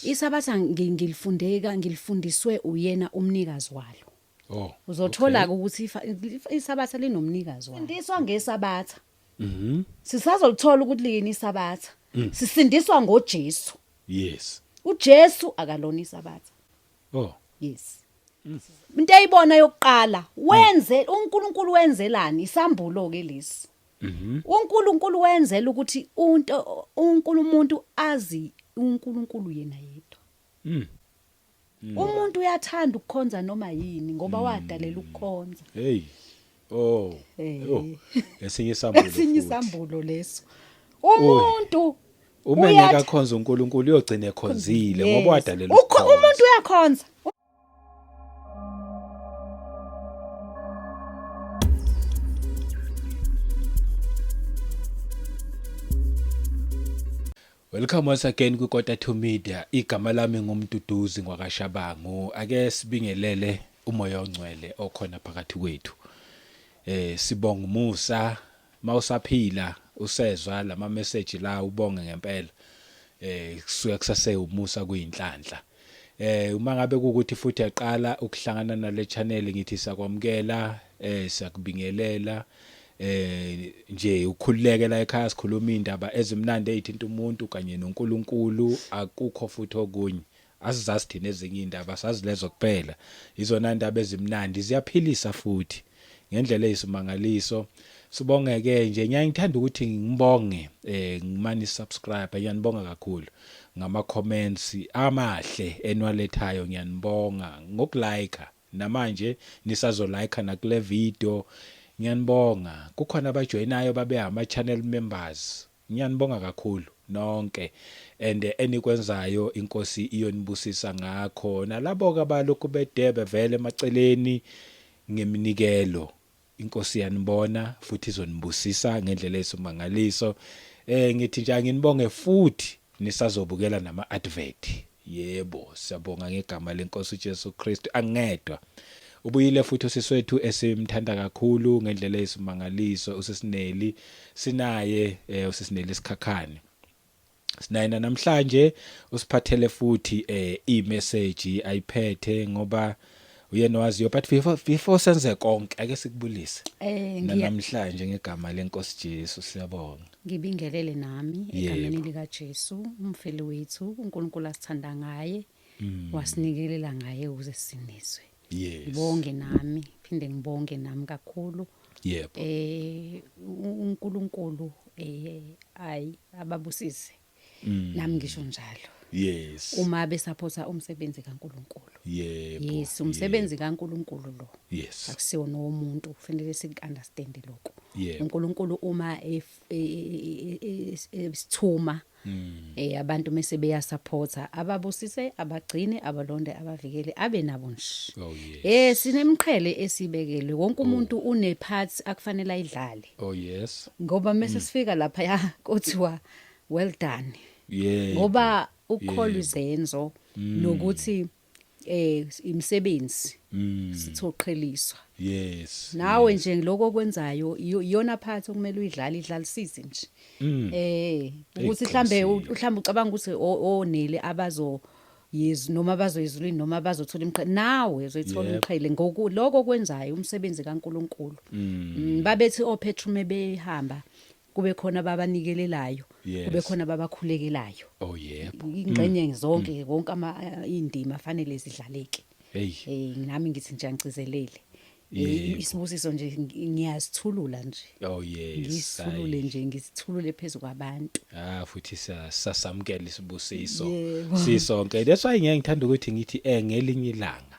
Isabatha ngilifundeka ngilifundiswe uyena umnikazi walo. Oh. Uzothola ke ukuthi iSabatha linomnikazi walo. Sindiswa ngeSabatha. Mhm. Sisazolithola ukuthi liyini iSabatha. Sisindiswa ngoJesu. Yes. uJesu akalona iSabatha. Oh. Yes. Into eyibona yokuqala wenze uNkulunkulu wenzelani isambulo ke lesi. uNkulunkulu wenzela ukuthi unto uNkulumuntu azi uNkulunkulu yena yedwa. Umuntu uyathanda ukukhonza noma yini ngoba wadalela ukukhonza. Hey. Oh. Eh. Oh. Esinye isambulo. Esinye futhi. isambulo leso. Umuntu Uma engeke akhonze uNkulunkulu uyogcina ekhonzile ngoba wadalela ukukhonza. Umuntu uyakhonza. Welcome once again kwiKota to Media. Igama lami nguMduduzi ngwakaShabangu. Ake sibingelele umoya ongcwele okhona phakathi kwethu. Sibonga umusa mawusaphila usezwa lama message la ubonge ngempela. Kusuke kusase umusa kuyinhlanhla. Uma ngabe kukuthi futhi yaqala ukuhlangana nale channel ngithi siyakwamukela, siyakubingelela. Nje ukhululeke la ekhaya sikhuluma indaba ezimnandi ezithinta umuntu kanye noNkulunkulu akukho futhi okunye. Asizazi thina ezinye indaba sazi lezo kuphela. Izona ndaba ezimnandi ziyaphilisa futhi ngendlela eyisimangaliso. Sibongeke nje ngiyaye ngithanda ukuthi ngibonge ngimane subscribe ngiyanibonga kakhulu ngama comments amahle eniwalethayo ngiyanibonga ngokulike namanje nisazo like nakule video ngiyanibonga kukhona abajoyinayo babe ama channel members ngiyanibonga kakhulu nonke and enikwenzayo inkosi iyonibusisa ngakho nalabo ke abalokhu bedebe vele emaceleni ngeminikelo Inkosi iyanibona futhi izonibusisa ngendlela eyisimangaliso. Ngithi nje anginibonge futhi nisazobukela nama advert. Yebo, siyabonga ngegama lenkosi uJesu Kristu. Angingedwa. Ubuyile futhi usisi wethu esimthanda kakhulu ngendlela eyisimangaliso uSisineli. Sinaye uSisineli Sikhakhane. Sinaye namhlanje usiphathele futhi i-message ayiphethe ngoba uyena waziyo but before senze konke ake sikubulise. Namhlanje ngegama lenkosi Jesu siyabonga. Ngibingelele nami egameni lika Jesu umfeli wethu uNkulunkulu asithanda ngaye wasinikelela ngaye ukuze sisindiswe. Yes. Ngibonge nami phinde ngibonge nami kakhulu. Yebo. uNkulunkulu ayi ababusise. Nami ngisho njalo. Yes. Uma besupporta umsebenzi kaNkulunkulu. Yebo. Yes, umsebenzi kaNkulunkulu lo. Yes. Akusiwo nowomuntu, kufanele siku understand lokho. Yebo. uNkulunkulu uma esithuma abantu mase beyasupporta ababusise abagcine abalonde abavikele abe nabo nje. Oh yes. Sinemqhele esibekelwe wonke umuntu une part akufanele ayidlale. Oh yes. Ngoba mase sifika lapha ya kuthiwa well done. Yebo. Ngoba ukukholwa izenzo nokuthi imisebenzi sithoqheliswa. Yes. Nawe nje lokho okwenzayo iyona part okumele uyidlale idlalisise nje. Ukuthi mhlambe mhlambe ucabanga ukuthi onele abazo yezi noma bazoyizulwini noma bazothola imiqhele nawe uzoyithola imiqhele ngoku lokho okwenzayo umsebenzi kaNkuluNkulu. Babethi oPetru mebehamba kube khona ababanikelelayo kube khona ababakhulekelayo. Oh yebo. Ingxenye zonke wonke ama indima fanele zidlaleke. Hey. Nami ngithi nje angigcizelele. Isibusiso nje ngiyasithulula nje. Oh yes. Ngisithulule nje ngisithulule phezulu kwabantu. Ah futhi sasamukela isibusiso sisonke. That's why ngiye ngithanda ukuthi ngithi ngelinye ilanga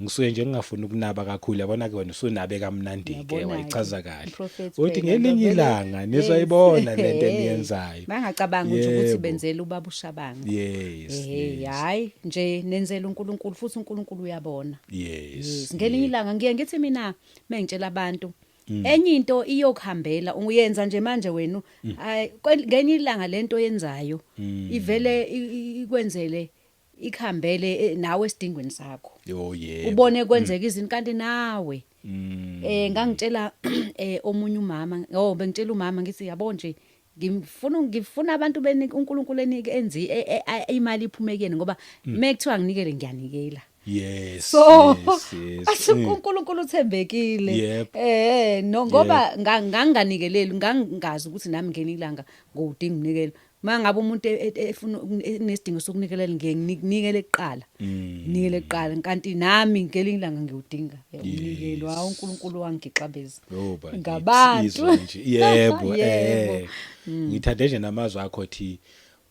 ngisuke nje ngingafuni ukunaba kakhulu yabona ke wena usunabe kamnandi ke wayichaza kahle uthi ngelinye ilanga nizoyibona lento eniyenzayo bangacabanga nje ukuthi benzela ubaba uShabangu. Yes. Hayi nje nenzela uNkulunkulu futhi uNkulunkulu uyabona. Yes. Ngelinye ilanga ngiye ngithi mina mengitshela abantu enye into iyokuhambela uyenza nje manje wena hayi ngenye ilanga lento oyenzayo ivele ikwenzele ikhambele nawe esidingweni sakho. Oh yebo. Ubone kwenzeka izinto kanti nawe. Ngangitshela omunye umama, oh bengitshela umama ngithi yabo nje Ngifuna abantu benike uNkulunkulu enike enzi imali iphume kuyena, ngoba mekuthiwa nginikele, ngiyanikela. So yes yes athi uNkulunkulu uthembekile. No, ngoba nganganikeleli, ngangazi ukuthi nami ngelinye ilanga ngowudinga umnikelo. Mangabe umuntu efuna enesidingo sokunikelela, ngiye nginikele kuqala, nikele kuqala, kanti nami ngelinye ilanga ngiyodinga umnikelo. Hawu, uNkulunkulu wangigixabeza Oh bakithi, ngabantu. Izwa nje, yebo. Yebo. Ngithande nje namazwi akho, thi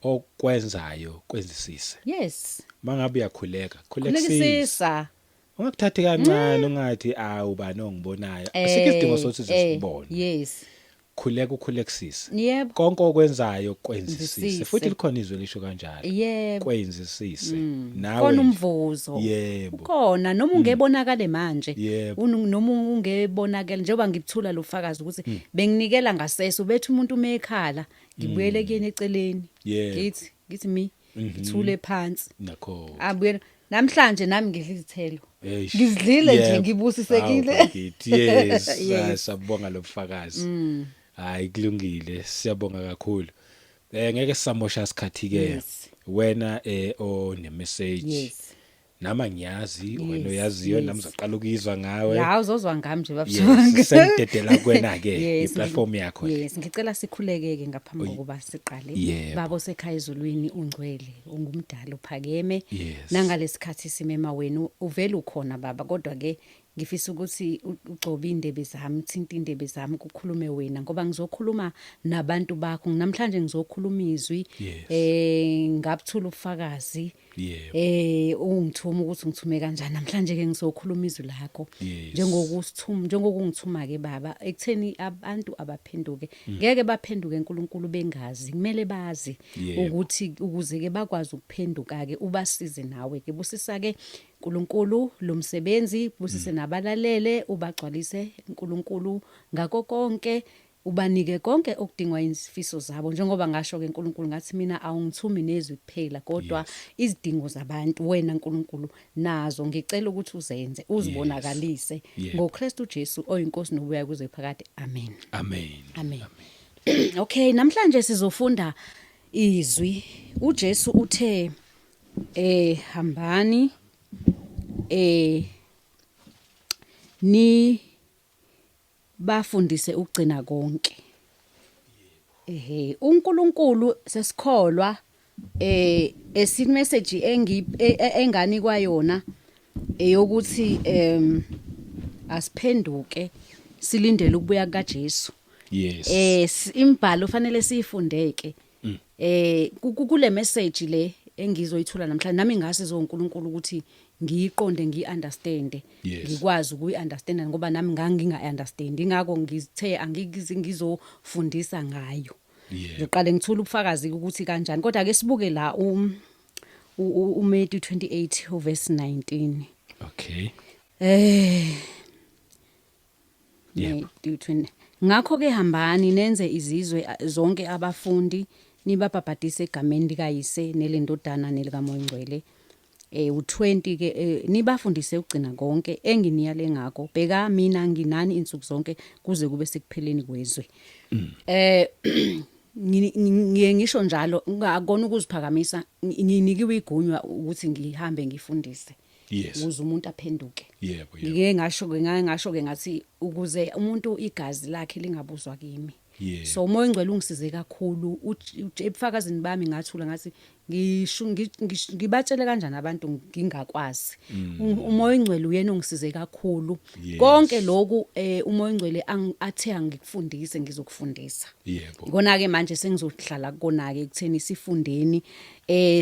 okwenzayo kwenzisise. Mangabe uyakhuleka, khulekisisa. Khulekisisa. Ungakuthathi kancane, ungathi, "Awu, bani ongibonayo?" Asikho isidingo sokuthi sisibone. Khuleka, ukhulekisise. Konke okwenzayo kwenzisise. Kwenzisise. Futhi likhona izwi lisho kanjalo. Kwenzisise nawe Khona nje. umvuzo. Ukhona, noma ungebonakale manje. Noma ungebonakele, njengoba ngikuthula lo fakazi ukuthi benginikela ngasese, ubethu umuntu uma ekhala, ngibuyele kuyena eceleni. Ngithi mi ngithule phansi. Nakho. Abuyela namhlanje, nami ngidla izithelo. Eish. Ngizidlile nje, ngibusisekile. Hawu, bakithi, yes. Yes. Ah, siyabonga lo bufakazi. Hayi, kulungile, siyabonga kakhulu. Ngeke sisamosha isikhathi ke. Wena one message. Nama ngiyazi wena oyaziyo, nami ngizaqala ukuyizwa ngawe. Ya, uzozwa ngami nje, baba. Yes, sengidedela kuwena ke, iplatform yakho le. Yes, ngicela sikhulekeke ngaphambi kokuba siqale. Baba osekhaya ezulwini, ungcwele, ungumdala uphakeme. Nangalesikhathi simema wena, uvela ukhona baba, kodwa ke ngifisa ukuthi ugcobe indebe zami, uthinte indebe zami, kukhulume wena, ngoba ngizokhuluma nabantu bakho. Namhlanje ngizokhuluma izwi. Ngabuthula ubufakazi. Ungithuma ukuthi ngithume kanjani. Namhlanje ke ngizokhuluma izwi lakho. Njengokusithuma, njengokungithuma ke baba, ekutheni abantu abaphenduke. Ngeke baphenduke eNkulunkulu bengazi, kumele bazi ukuthi ukuze ke bakwazi ukuphenduka ke, ubasize nawe ke. Busisa ke uNkulunkulu lo msebenzi, busise nabalalele, ubagcwalise uNkulunkulu ngakho konke, ubanike konke okudingwa izifiso zabo, njengoba ngasho ke uNkulunkulu, ngathi mina awungithumi nezwi kuphela, kodwa izidingo zabantu wena uNkulunkulu nazo ngicela ukuthi uzenze, uzibonakalise ngoKristu Jesu oyinkosi nobuya kuze phakade, amen. Amen. Amen. Okay, namhlanje sizofunda izwi. uJesu uthe hambani ni bafundise ukugcina konke. Ehe, uNkulunkulu sesikholwa esi message engi enganikwa yona eyokuthi asiphenduke, silindele ukubuya kaJesu. Imibhalo fanele siyifundeke. Kule message le engizoyithula namhlanje, nami ngase uNkulunkulu ukuthi ngiyiqonde, ngiunderstand. Ngikwazi ukuyiunderstand, ngoba nami nganginga understand, ingakho ngithe angikizi ngizofundisa ngayo. Ngiqale ngithula ubufakazi ukuthi kanjani, kodwa ke sibuke la uMatthew 28 uverse 19. Matthew 20. Ngakho ke hambani nenze izizwe zonke abafundi, nibabhabhadise egameni likaYise nelendodana nelikaMoya Ongcwele. U20 ke, nibafundise ukugcina konke enginiyale ngakho. Bheka, mina nginani insuku zonke kuze kube sekupheleni kwezwe. Ngiye ngisho njalo, ngakona ukuziphakamisa, nginikiwe igunya ukuthi ngihambe ngifundise ukuze umuntu aphenduke. yebo yebo Ngike ngasho ke, ngake ngasho ke ngathi ukuze umuntu igazi lakhe lingabuzwa kimi. So uMoya Ongcwele ungisize kakhulu. Ebufakazini bami ngathula ngathi ngisho ngibatshele kanjani abantu ngingakwazi. UMoya Ongcwele uyena ongisize kakhulu. Konke lokhu uMoya Ongcwele athe angikufundise, ngizokufundisa. Ikona ke manje sengizohlala kukona ke ekutheni sifundeni.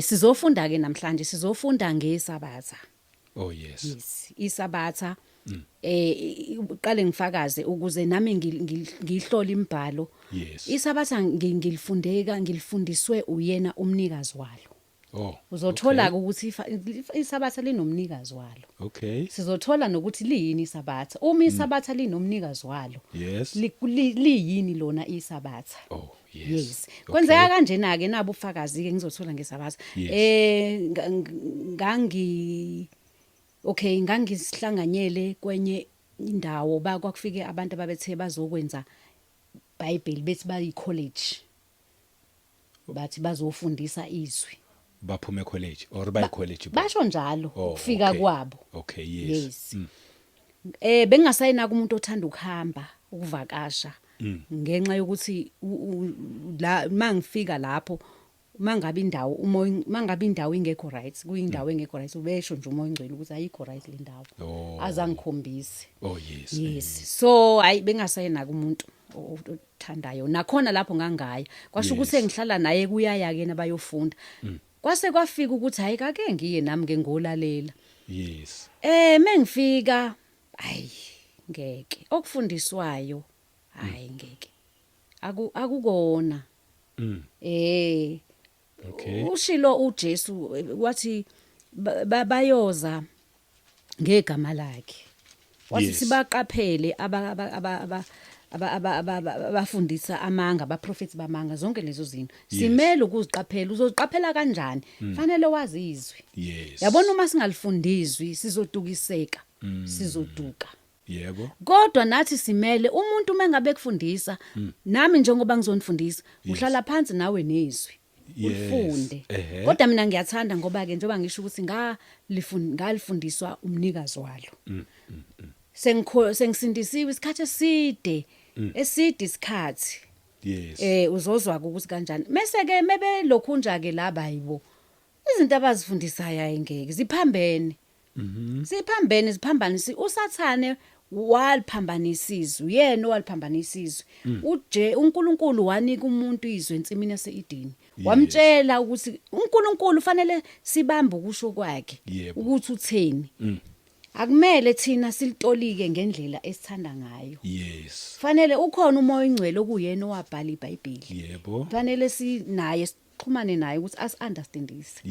Sizofunda ke namhlanje, sizofunda ngesabatha. Oh yes. Yes, isabatha. Uqale ngifakaze ukuze nami ngihlola imibhalo. Isabatha ngilifundeka, ngilifundiswe uyena umnikazi walo. Uzothola ukuthi isabatha linomnikazi walo. Sizothola nokuthi liyini isabatha. Uma isabatha linomnikazi walo, liyini lona isabatha? Oh yes. Yes. Kwenzeka kanjena ke, nabo ufakazi ke ngizothola ngesabatha. Ngangi okay, ngangisihlanganyele kwenye indawo, bakwakufike abantu ababethe bazokwenza iBhayibheli, bethi bayi college. Bathi bazofundisa izwi. Baphuma ecollege or bayi college bona? Basho njalo Oh, ukufika okay. kwabo. Okay, yes. Yes. Bengingasayina kumuntu othanda ukuhamba, ukuvakasha. Ngenxa yokuthi la mangifika lapho, mangabe indawo uma mangabe indawo ingekho right, kuyindawo engekho right, ubesho nje uMoya oNgcwele ukuthi ayikho right le ndawo. Oh. Azangikhombisi. Oh yes. Yes. So hayi, bengasayina kumuntu othandayo. Nakhona lapho ngangaya. Kwasho ukuthi engihlala naye kuyaya ke nabayofunda. Kwase kwafika ukuthi hayi, kake ngiye nami ke ngolalela. Mengifika, hayi ngeke. Okufundiswayo, hayi ngeke. Akukona. Ushilo uJesu, wathi bayoza ngegama lakhe. Wathi sibaqaphele aba aba aba aba aba aba abafundisa amanga, abaprofeti bamanga, zonke lezo zinto. Simele ukuziqaphela. Uzoziqaphela kanjani? Fanele wazi izwi. Yabona, uma singalifundizwi sizodukiseka, sizoduka. Kodwa nathi simele umuntu mengabe kufundisa, nami njengoba ngizonifundisa, uhlala phansi nawe nezwi, ulifunde. Kodwa mina ngiyathanda ngoba ke njengoba ngisho ukuthi ngalifundiswa umnikazi walo. Sengikho sengisindisiwe isikhathi eside, eside isikhathi. Uzozwa ukuthi kanjani. Mase ke mebe lokhunja ke laba, yibo izinto abazifundisayo ayingeke, ziphambene. Siphambene, siphambanisi. USathane waliphambanisa izwi, yena owaliphambanisa izwi. Uje uNkulunkulu wanika umuntu izwi ensimini yaseEdeni. Wamtshela ukuthi uNkulunkulu fanele sibambe ukusho kwakhe, ukuthi utheni. Akumele thina silitolike ngendlela esithanda ngayo. Fanele ukhona uMoya oNgcwele okuyena owabhala iBhayibheli. Fanele sinaye, sixhumane naye ukuthi asi understandise.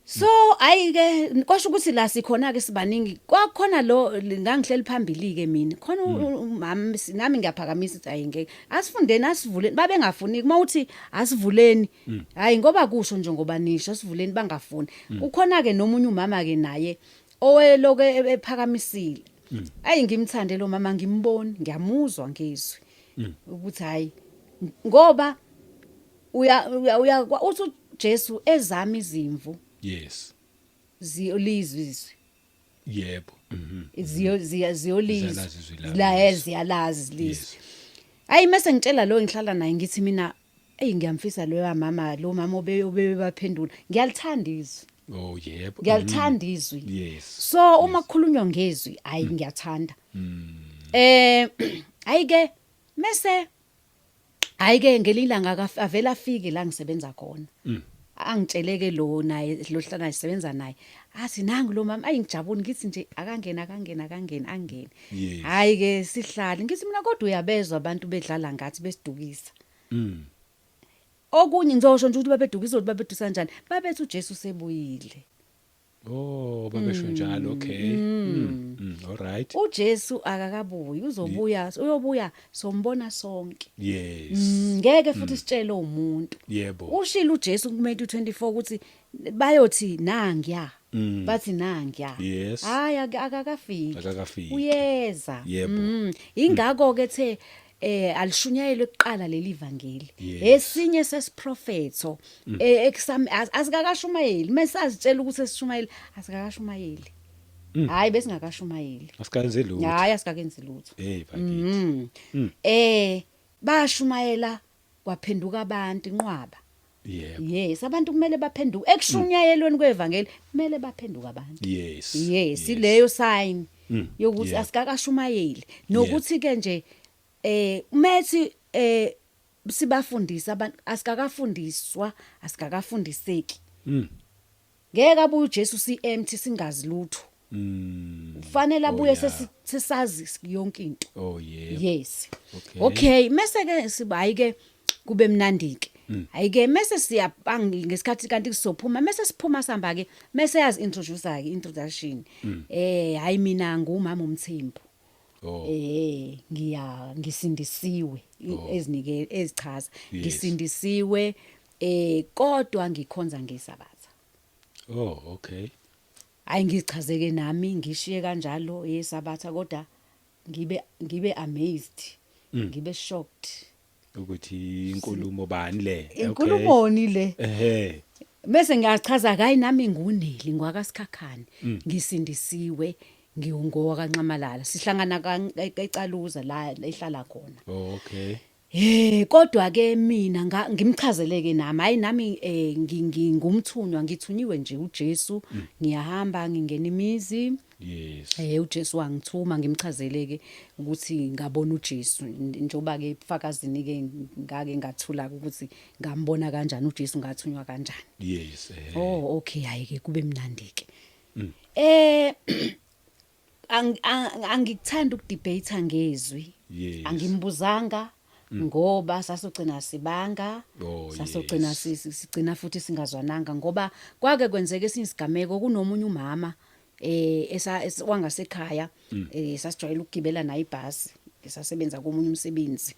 So ayi ke, kwasho ukuthi la sikhona ke sibaningi, kwakhona lo ngangihleli phambili ke mina, khona umama, nami ngiyaphakamisa ukuthi ayi ngeke, asifundeni, asivuleni. Babengafuni uma uthi asivuleni, hayi ngoba kusho nje ngoba nisho asivuleni, bangafuni. Ukhona ke nomunye umama ke naye oweloke ephakamisile. Ayi ngimthande lo mama, ngimboni, ngiyamuzwa ngizwi ukuthi hayi ngoba uya uthi uJesu, ezami izimvu ziyolizwa izwi. yebo mhm Ziyo ziyolizwa. Ziyalazi izwi lami, La yes. Ziyalazi lizwi. Hayi, mase ngitshela lo ngihlala naye, ngithi mina, ey, ngiyamfisa lo mama, lo mama obe baphendula, ngiyalithanda izwi. Oh yebo. Ngiyalithanda izwi. So uma kukhulunywa ngezwi, hayi ngiyathanda. Hayi ke, mase hayi ke ngelinye ilanga avela afike la ngisebenza khona. Angitsheleke lo naye lo hlala isebenza naye, athi nangu lo mama. Ayi ngijabule, ngithi nje akangena, akangena, akangena, angene. Hayi ke sihlale, ngithi mina kodwa uyabezwa abantu bedlala ngathi, besidukisa. Okunye ngizosho nje ukuthi babedukisa, ukuthi babedukisa kanjani. Babethi uJesu sebuyile. Oh, babesho njalo, okay. All right. uJesu akakabuyi, uzobuya, uyobuya sombona sonke. Ngeke futhi sitshele umuntu. Ushilo uJesu kuMatthew 24 ukuthi bayothi nangiya, bathi nangiya. Hayi, akakafiki. Akakafiki. Uyeza. Ingakho ke the alishunyayelwe kuqala leli vangeli. Esinye sesiprofetho ekusam asikakashumayeli, mesazitshela ukuthi sesishumayeli, asikakashumayeli. Hayi, besingakashumayeli. Asikayenze lutho. Hayi, asikakenzi lutho. Hey bakithi. Bashumayela, kwaphenduka abantu inqwaba. Yes, abantu kumele baphenduke ekushunyayelweni kwevangeli, kumele baphenduke abantu. Yes, ileyo sign yokuthi asikakashumayeli, nokuthi ke nje methi sibafundisa abantu, asikakafundiswa, asikakafundiseki. Ngeke abuye uJesu si empty, singazi lutho. Ufanele abuye sesazi yonke into. Oh yebo. Yes. Okay. Okay, mase ke siba, hayi ke kube mnandi ke. Hayi ke, mase siyabang ngesikhathi kanti sizophuma, mase siphuma sihamba ke, mase yazi introduce ke, introduction. Hayi mina ngumama uMthembu. Ngiya ngisindisiwe, ezinike ezichaza. Ngisindisiwe, kodwa ngikhonza ngesabatha. Oh okay. Hayi ngichazeke nami, ngishiye kanjalo yesabatha, kodwa ngibe amazed. Ngibe shocked. Ukuthi inkulumo bani le? Okay. Inkulumoni le? Ehhe. Bese ngiyachaza, hayi, nami nguneli ngwakaSikhakhane, ngisindisiwe, ngiwungowakaNxamalala, sihlangana eCaluza la ehlala khona. Oh, okay. Kodwa ke mina ngimchazeleke nami, hayi, nami ngingumthunywa, ngithunyiwe nje uJesu, ngiyahamba ngingena imizi. uJesu wangithuma, ngimchazeleke ukuthi ngabona uJesu, njoba ke ebufakazini ke ngake ngathula ukuthi ngambona kanjani uJesu, ngathunywa kanjani. Oh, okay, hayi ke kube mnandi ke. Angikuthandi ukudebate ngezwi. Angimbuzanga ngoba sasogcina sibanga, sasogcina sigcina futhi singazwananga, ngoba kwake kwenzeka esinye isigameko kunomunye umama wangasekhaya, sasijwayele ukugibela naye ibhasi, ngisasebenza komunye umsebenzi.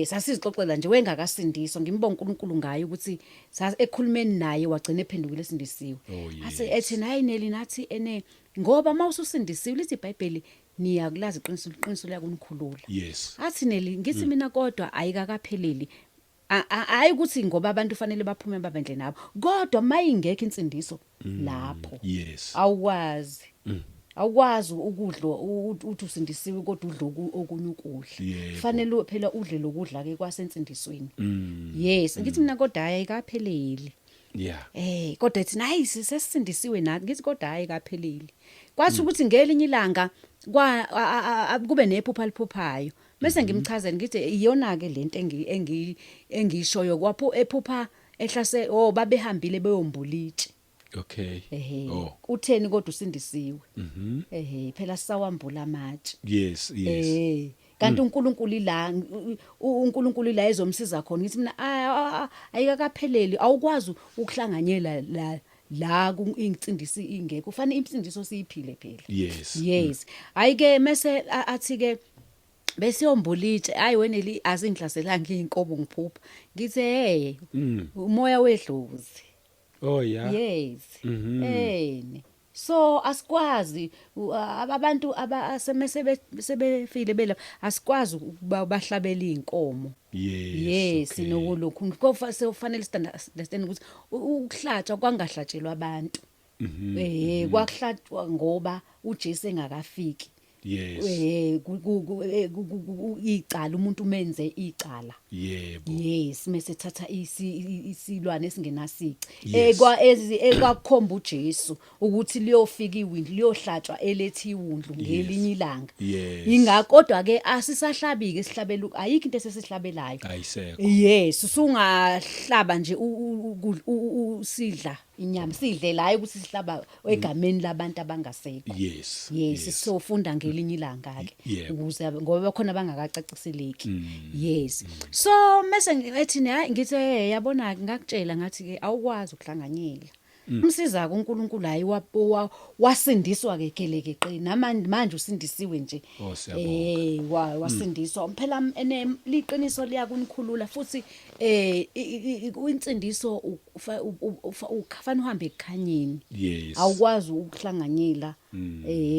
Sasizixoxela nje, wengakasindiswa, ngimbonga uNkulunkulu ngaye ukuthi ekhulumeni naye wagcina ephendukile, esindisiwe. Athi ethi nayi Neli, nathi ene ngoba mawususindisiwe, lithi iBhayibheli niyakulazi iqiniso, iqiniso liyakunikhulula. Athi Neli, ngithi mina kodwa ayikakapheleli. Hayi ukuthi ngoba abantu fanele baphume babendle nabo, kodwa mayingekho insindiso lapho, awukwazi awukwazi ukudla uthi usindisiwe kodwa udla okunye ukudla. Fanele phela udle lokudla ke kwasensindisweni. Yes, ngithi mina kodwa hayi, ayikapheleli. Kodwa thina hayi, sesindisiwe nathi, ngithi kodwa hayi, kapheleli. Kwathi ukuthi ngelinye ilanga kwa kube nephupha liphuphayo, bese ngimchazela, ngithi iyona ke lento engishoyo, kwapho ephupha ehlase, oh, babehambile beyombula itshe. Ehe. Utheni kodwa usindisiwe? Ehe, phela sisawambula amatshe. Kanti uNkulunkulu ila, uNkulunkulu ila ezomsiza khona. Ngithi mina ayikakapheleli, awukwazi ukuhlanganyela la insindiso ingekho, kufanele insindiso siyiphile phela. Yes, hayi ke mase athi ke besiyombula itshe, hayi weneli, azingihlaselanga inkomo ngiphupha. Ngithi hey, umoya wedlozi. Yes. So asikwazi abantu abasemese sebefile bela, asikwazi ukuba bahlabela inkomo. Yes, nokulokhu kofa sekufanele understand ukuthi ukuhlatshwa kwangahlatshelwa abantu. Kwakuhlatshwa ngoba uJesu engakafiki. Icala umuntu umenze icala. Yes, mase thatha isilwane esingenasici. Ekwa ekwakukhomba uJesu ukuthi liyofika iwindlu, liyohlatshwa elethi iwundlu ngelinye ilanga. Ingakho kodwa ke asisahlabi ke, sihlabela, ayikho into esesihlabelayo. Ayisekho. Yes, usungahlaba nje usidla inyama, sidle la ukuthi sihlaba egameni labantu abangasekho. Yes, sofunda ngelinye ilanga ke ukuze ngoba bakhona abangakacaciseleki. Yes, so mase ethi hayi, ngithi hey, yabona ngakutshela, ngathi ke awukwazi ukuhlanganyela. Umsiza kuNkulunkulu, hayi, wasindiswa ke gelekeqe namanje, manje usindisiwe nje. Oh, siyabonga. Wasindiswa phela, ene liqiniso liyakunikhulula futhi insindiso ufanele uhambe ekukhanyeni. Awukwazi ukuhlanganyela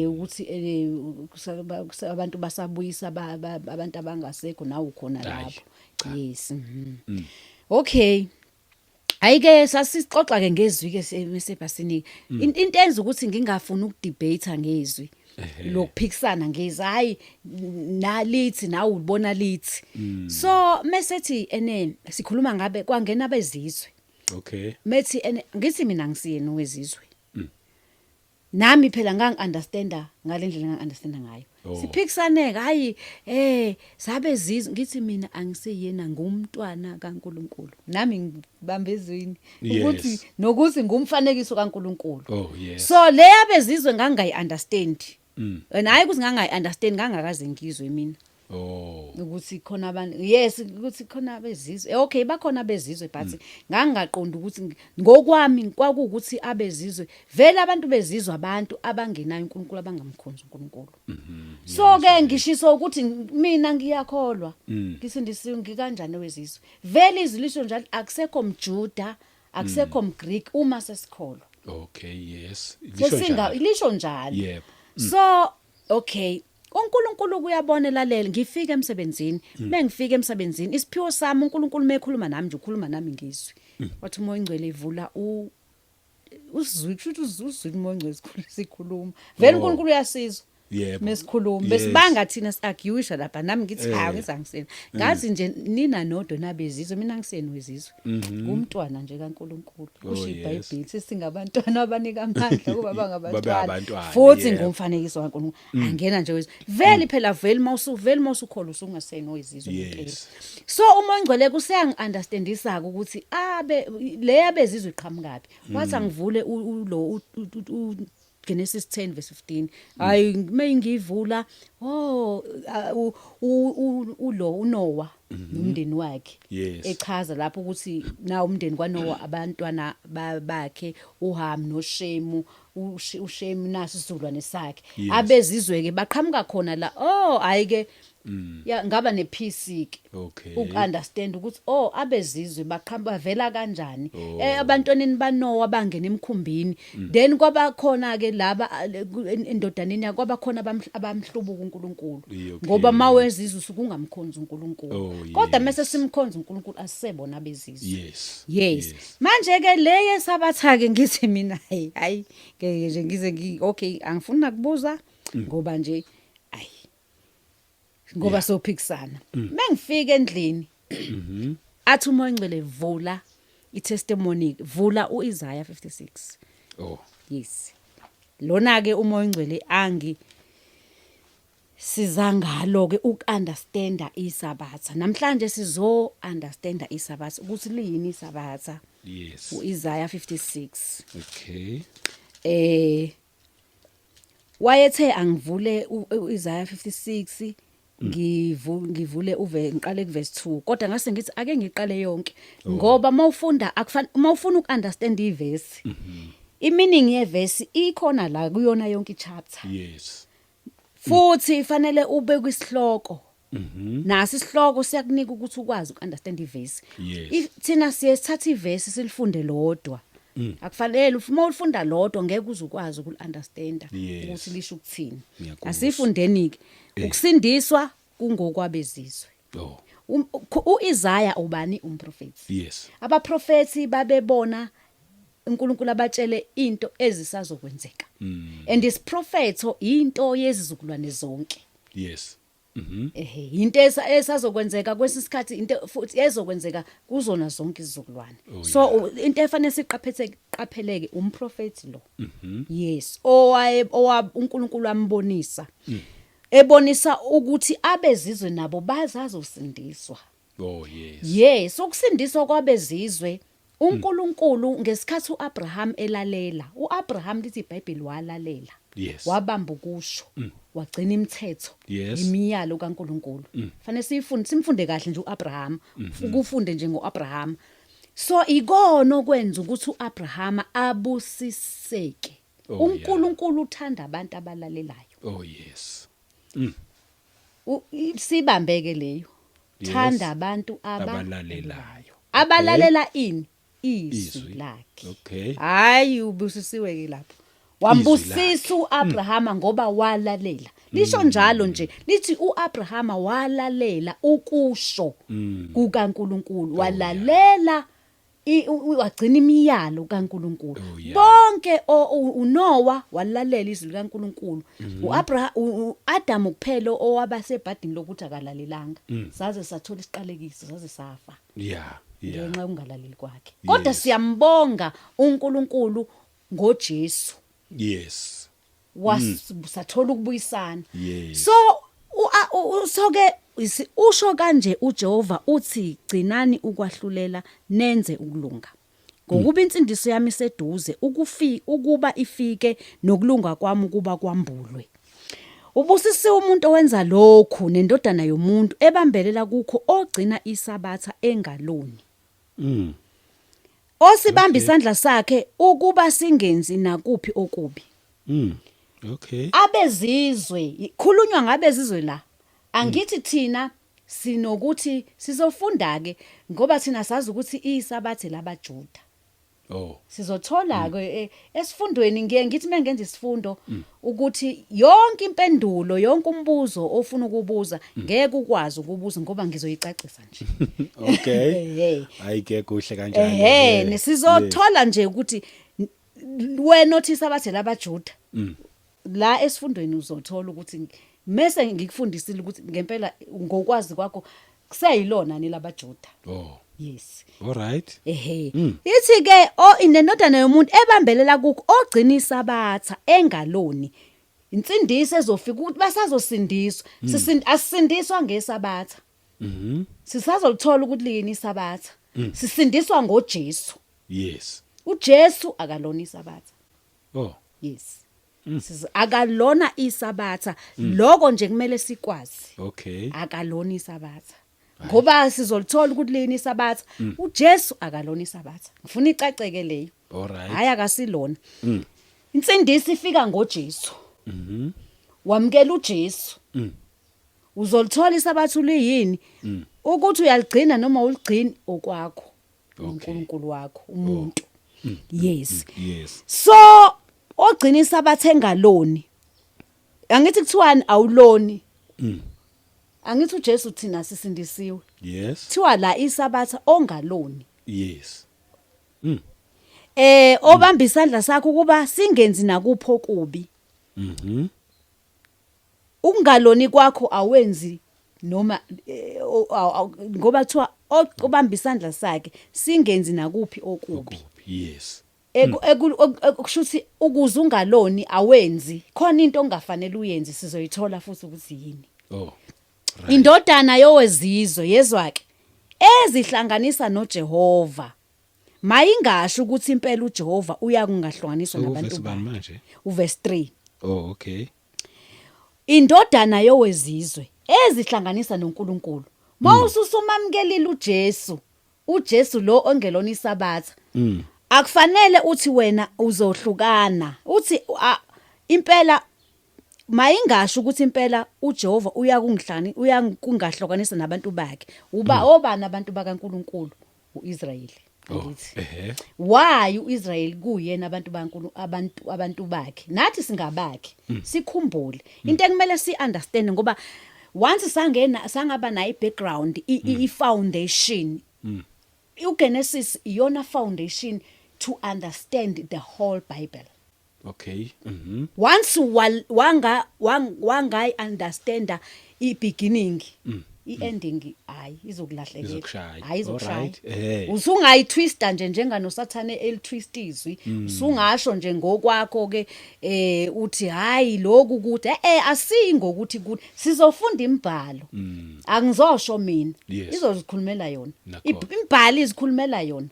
ukuthi abantu basabuyisa abantu abangasekho nawe ukhona Hhayi, lapho. Yes. Okay. Ayike sasixoxa ke ngezwi ke sebhasini. Into enza ukuthi ngingafuni ukudebate ngezwi, lokuphikisana ngezwi, hayi, nalithi nawe ubona lithi. So mesethi ene sikhuluma ngabe kwangena abezizwe. Methi ene ngithi mina ngisiyena wezizwe. Nami phela ngangi-understanda ngalendlela ngangi-understanda ngayo. Siphikisane, hayi, sabe zizwe, ngithi mina angiseyena, ngumntwana kaNkuluNkulu. Nami ngibamba ezwini ukuthi nokuthi ngumfanekiso kaNkuluNkulu. So le yabezizwe ngangayi understand. And hayi ukuthi ngangayi understand, ngangakaze ngizwe mina ukuthi khona abantu, yes, ukuthi khona abezizwe. Okay, bakhona abezizwe, but ngangingaqondi ukuthi ngokwami kwakuwukuthi abezizwe vele abantu bezizwe abantu abangenayo uNkulunkulu, abangamkhonzi uNkulunkulu. So ke ngishiso ukuthi mina ngiyakholwa, ngisindisiwe, ngikanjani wezizwe? Vele izwi lisho njalo, akusekho mJuda, akusekho mGreek uma sesikholwa. Okay, yes. Lisho sesinga njalo. Lisho njalo. So okay. uNkulunkulu kuyabona elalela. Ngifika emsebenzini, mengifika emsebenzini isiphiwo sami uNkulunkulu mekhuluma nami nje ukhuluma nami ngizwi. Wathi uMoya oNgcwele ivula u uzwi, kusho ukuthi uzwi uMoya oNgcwele sikhulu sikhuluma. Vele uNkulunkulu uyasizwa. Mesikhuluma besibanga thina siarguisha lapha, nami ngithi hayi, ngithi angisena. Ngathi nje nina nodwa nabezizwe, mina ngisenu wezizwe. Ngumntwana nje kaNkulunkulu. Kusho iBhayibheli sesingabantwana abanika amandla kuba bangabantwana. Abantwana, Futhi ngumfanekiso kaNkulunkulu. Angena nje wezizwe. Vele phela vele mawusuvele mawusukholwa usungaseno wezizwe ngempela. So uMoya oNgcwele kuseyangi understandisa ukuthi abe le yabezizwe iqhamukapi. Wathi angivule lo Genesis 10 verse 15. Hayi, mayingivula, oh, ulo uNoah nomndeni wakhe, echaza lapho ukuthi na umndeni kwaNoah, abantwana bakhe uHam noShemu, uShemu naso isizukulwane sakhe, abezizwe ke baqhamuka khona la. Oh, hayi ke, ya ngaba nepeace ke ukunderstand ukuthi oh, abezizwe baqhamuka bavela kanjani abantwaneni baNoah bangena emkhumbini. Then kwaba khona ke laba endodaneni yakhe kwaba khona abamhlubuka uNkulunkulu, ngoba mawezizwe usukungamkhonza uNkulunkulu, kodwa mase simkhonza uNkulunkulu asisebona abezizwe. Yes. Manje ke le yesabatha ke ngithi mina hayi hayi, ngeke nje ngize ngi okay, angifuni nakubuza ngoba nje ayi, ngoba sophikisana. Mengifika endlini, athi uMoya oNgcwele vula itestimony, vula uIsaiah 56. Yes, lona ke uMoya oNgcwele angi siza ngalo ke ukunderstanda isabatha. Namhlanje sizo understanda isabatha, ukuthi liyini isabatha. UIsaiah 56. Wayethe angivule uIsaiah 56, ngivule uve ngiqale kuverse 2, kodwa ngase ngithi ake ngiqale yonke, ngoba mawufunda akufani mawufuna ukunderstand iverse, imeaning yeverse ikhona la kuyona yonke ichapter. Futhi ifanele ube kwisihloko. Nasi isihloko siyakunika ukuthi ukwazi ukunderstand iverse. If thina siye sithatha iverse silifunde lodwa, akufanele. Uma ulifunda lodwa ngeke uze ukwazi ukuli-understanda ukuthi lisho ukuthini. Ngiyakuzwa. Asifundeni ke. Ukusindiswa kungokwabezizwe. UIsaya ubani? Umprofeti. Abaprofeti babebona uNkulunkulu abatshele into ezisazokwenzeka, and isiprofetho into yezizukulwane zonke. Ehe, into esazokwenzeka kwesinye isikhathi, into futhi ezokwenzeka kuzona zonke izizukulwane. So into efanele siqaphethe qapheleke, umprofeti lo, yes, owaye owa uNkulunkulu ambonisa, ebonisa ukuthi abezizwe nabo bazazosindiswa. Yes, ukusindiswa kwabezizwe uNkulunkulu ngesikhathi uAbraham elalela. uAbraham, lithi iBhayibheli, walalela. Wabamba ukusho, wagcina imithetho, imiyalo kaNkulunkulu. Fanele siyifunde, simfunde kahle nje uAbraham, ukufunde nje ngoAbraham. So ikona okwenza ukuthi uAbraham abusiseke. UNkulunkulu uthanda abantu abalalelayo. Sibambeke leyo. Thanda abantu abalalelayo. Abalalela ini? Izwi Izwi. lakhe. Hayi, ubusisiwe ke lapho. Wambusisa uAbrahama ngoba walalela. Lisho njalo nje, lithi uAbrahama walalela ukusho kukaNkuluNkulu, walalela wagcina imiyalo kaNkuluNkulu. Bonke uNoah walalela izwi likaNkuluNkulu. uAbraham, uAdam kuphela owaba sebhadini lokuthi akalalelanga. Saze sathola isiqalekiso, saze safa ngenxa yokungalaleli kwakhe. Kodwa siyambonga uNkulunkulu ngoJesu. Wasathola ukubuyisana. So so ke usho kanje uJehova uthi, gcinani ukwahlulela nenze ukulunga, ngokuba insindiso yami iseduze ukuba ifike, nokulunga kwami ukuba kwambulwe. Ubusisiwe umuntu owenza lokhu, nendodana yomuntu ebambelela kukho, ogcina isabatha engaloni, osibamba isandla sakhe ukuba singenzi nakuphi okubi. Abezizwe, khulunywa ngabezizwe la. Angithi thina sinokuthi sizofunda ke, ngoba thina sazi ukuthi isabathe labaJuda. Oh. Sizothola ke esifundweni, ngiye ngithi mengenza isifundo ukuthi yonke impendulo, yonke umbuzo ofuna ukubuza ngeke ukwazi ukubuza ngoba ngizoyicacisa nje. Okay. Ehhe. Hayi ke, kuhle kanjalo. Ehhe, nesizothola nje ukuthi wena othi isabatha labaJuda. La esifundweni uzothola ukuthi mase ngikufundisile ukuthi ngempela ngokwazi kwakho kuseyilona ni labaJuda. Oh. Yes. All right. Ehhe. Ithi ke o inendodana yomuntu ebambelela kukho ogcina isabatha engaloni. Insindiso ezofika ukuthi basazosindiswa. Asisindiswa ngesabatha. Sisazolithola ukuthi liyini isabatha. Sisindiswa ngoJesu. uJesu akalona isabatha. Oh. Yes. Akalona isabatha. Lokho nje kumele sikwazi. Akalona isabatha. Ngoba sizolithola ukuthi liyini isabatha. uJesu akalona isabatha. Ngifuna icaceke leyo. All right. Hayi, akasilona. Insindiso ifika ngoJesu. Wamkela uJesu. Uzolithola isabatha liyini? Ukuthi uyaligcina noma uligcini okwakho. uNkulunkulu wakho umuntu. Yes. So ogcina isabatha engaloni. Angithi kuthiwani awuloni. Angithi uJesu thina sisindisiwe. Kuthiwa la isabatha ongaloni. Obamba isandla sakho kuba singenzi nakupho kubi. Ukungaloni kwakho awenzi noma ngoba kuthiwa obamba isandla sakhe singenzi nakuphi okubi. Okubi. Yes. Kusho ukuthi ukuze ungaloni awenzi khona into ongafanele uyenze, sizoyithola futhi ukuthi yini. Oh. Indodana yowezizwe, yezwa ke, ezihlanganisa noJehova mayingasho ukuthi impela uJehova uyakungahlukaniswa nabantu Uvesi bani bakhe. manje? Uverse 3. Oh, okay. Indodana yowezizwe ezihlanganisa noNkulunkulu, mawususumamkelile uJesu, uJesu lo ongelona isabatha, akufanele uthi wena uzohlukana uthi impela mayingasho ukuthi impela uJehova uyakungihlani uyakungahlukanisa nabantu bakhe. Uba obani abantu bakaNkuluNkulu? uIsrayeli. Oh. Angithi why uIsrael kuyena abantu baNkulu, abantu bakhe, nathi singabakhe. Sikhumbule into ekumele si understand, ngoba once sangena sangaba nayo background, i foundation, uGenesis iyona foundation to understand the whole Bible. Okay. Once wanga understanda i beginning, i ending hayi izokulahlekela. Izokushaya. Hayi, izokushaya. Alright. Usungayitwista nje njenganosathane elitwist izwi, usungasho nje ngokwakho ke uthi hayi lokhu kuthi asingokuthi kuthi sizofunda imibhalo, angizosho mina. Izozikhulumela yona. Nakho. Imibhalo izikhulumela yona.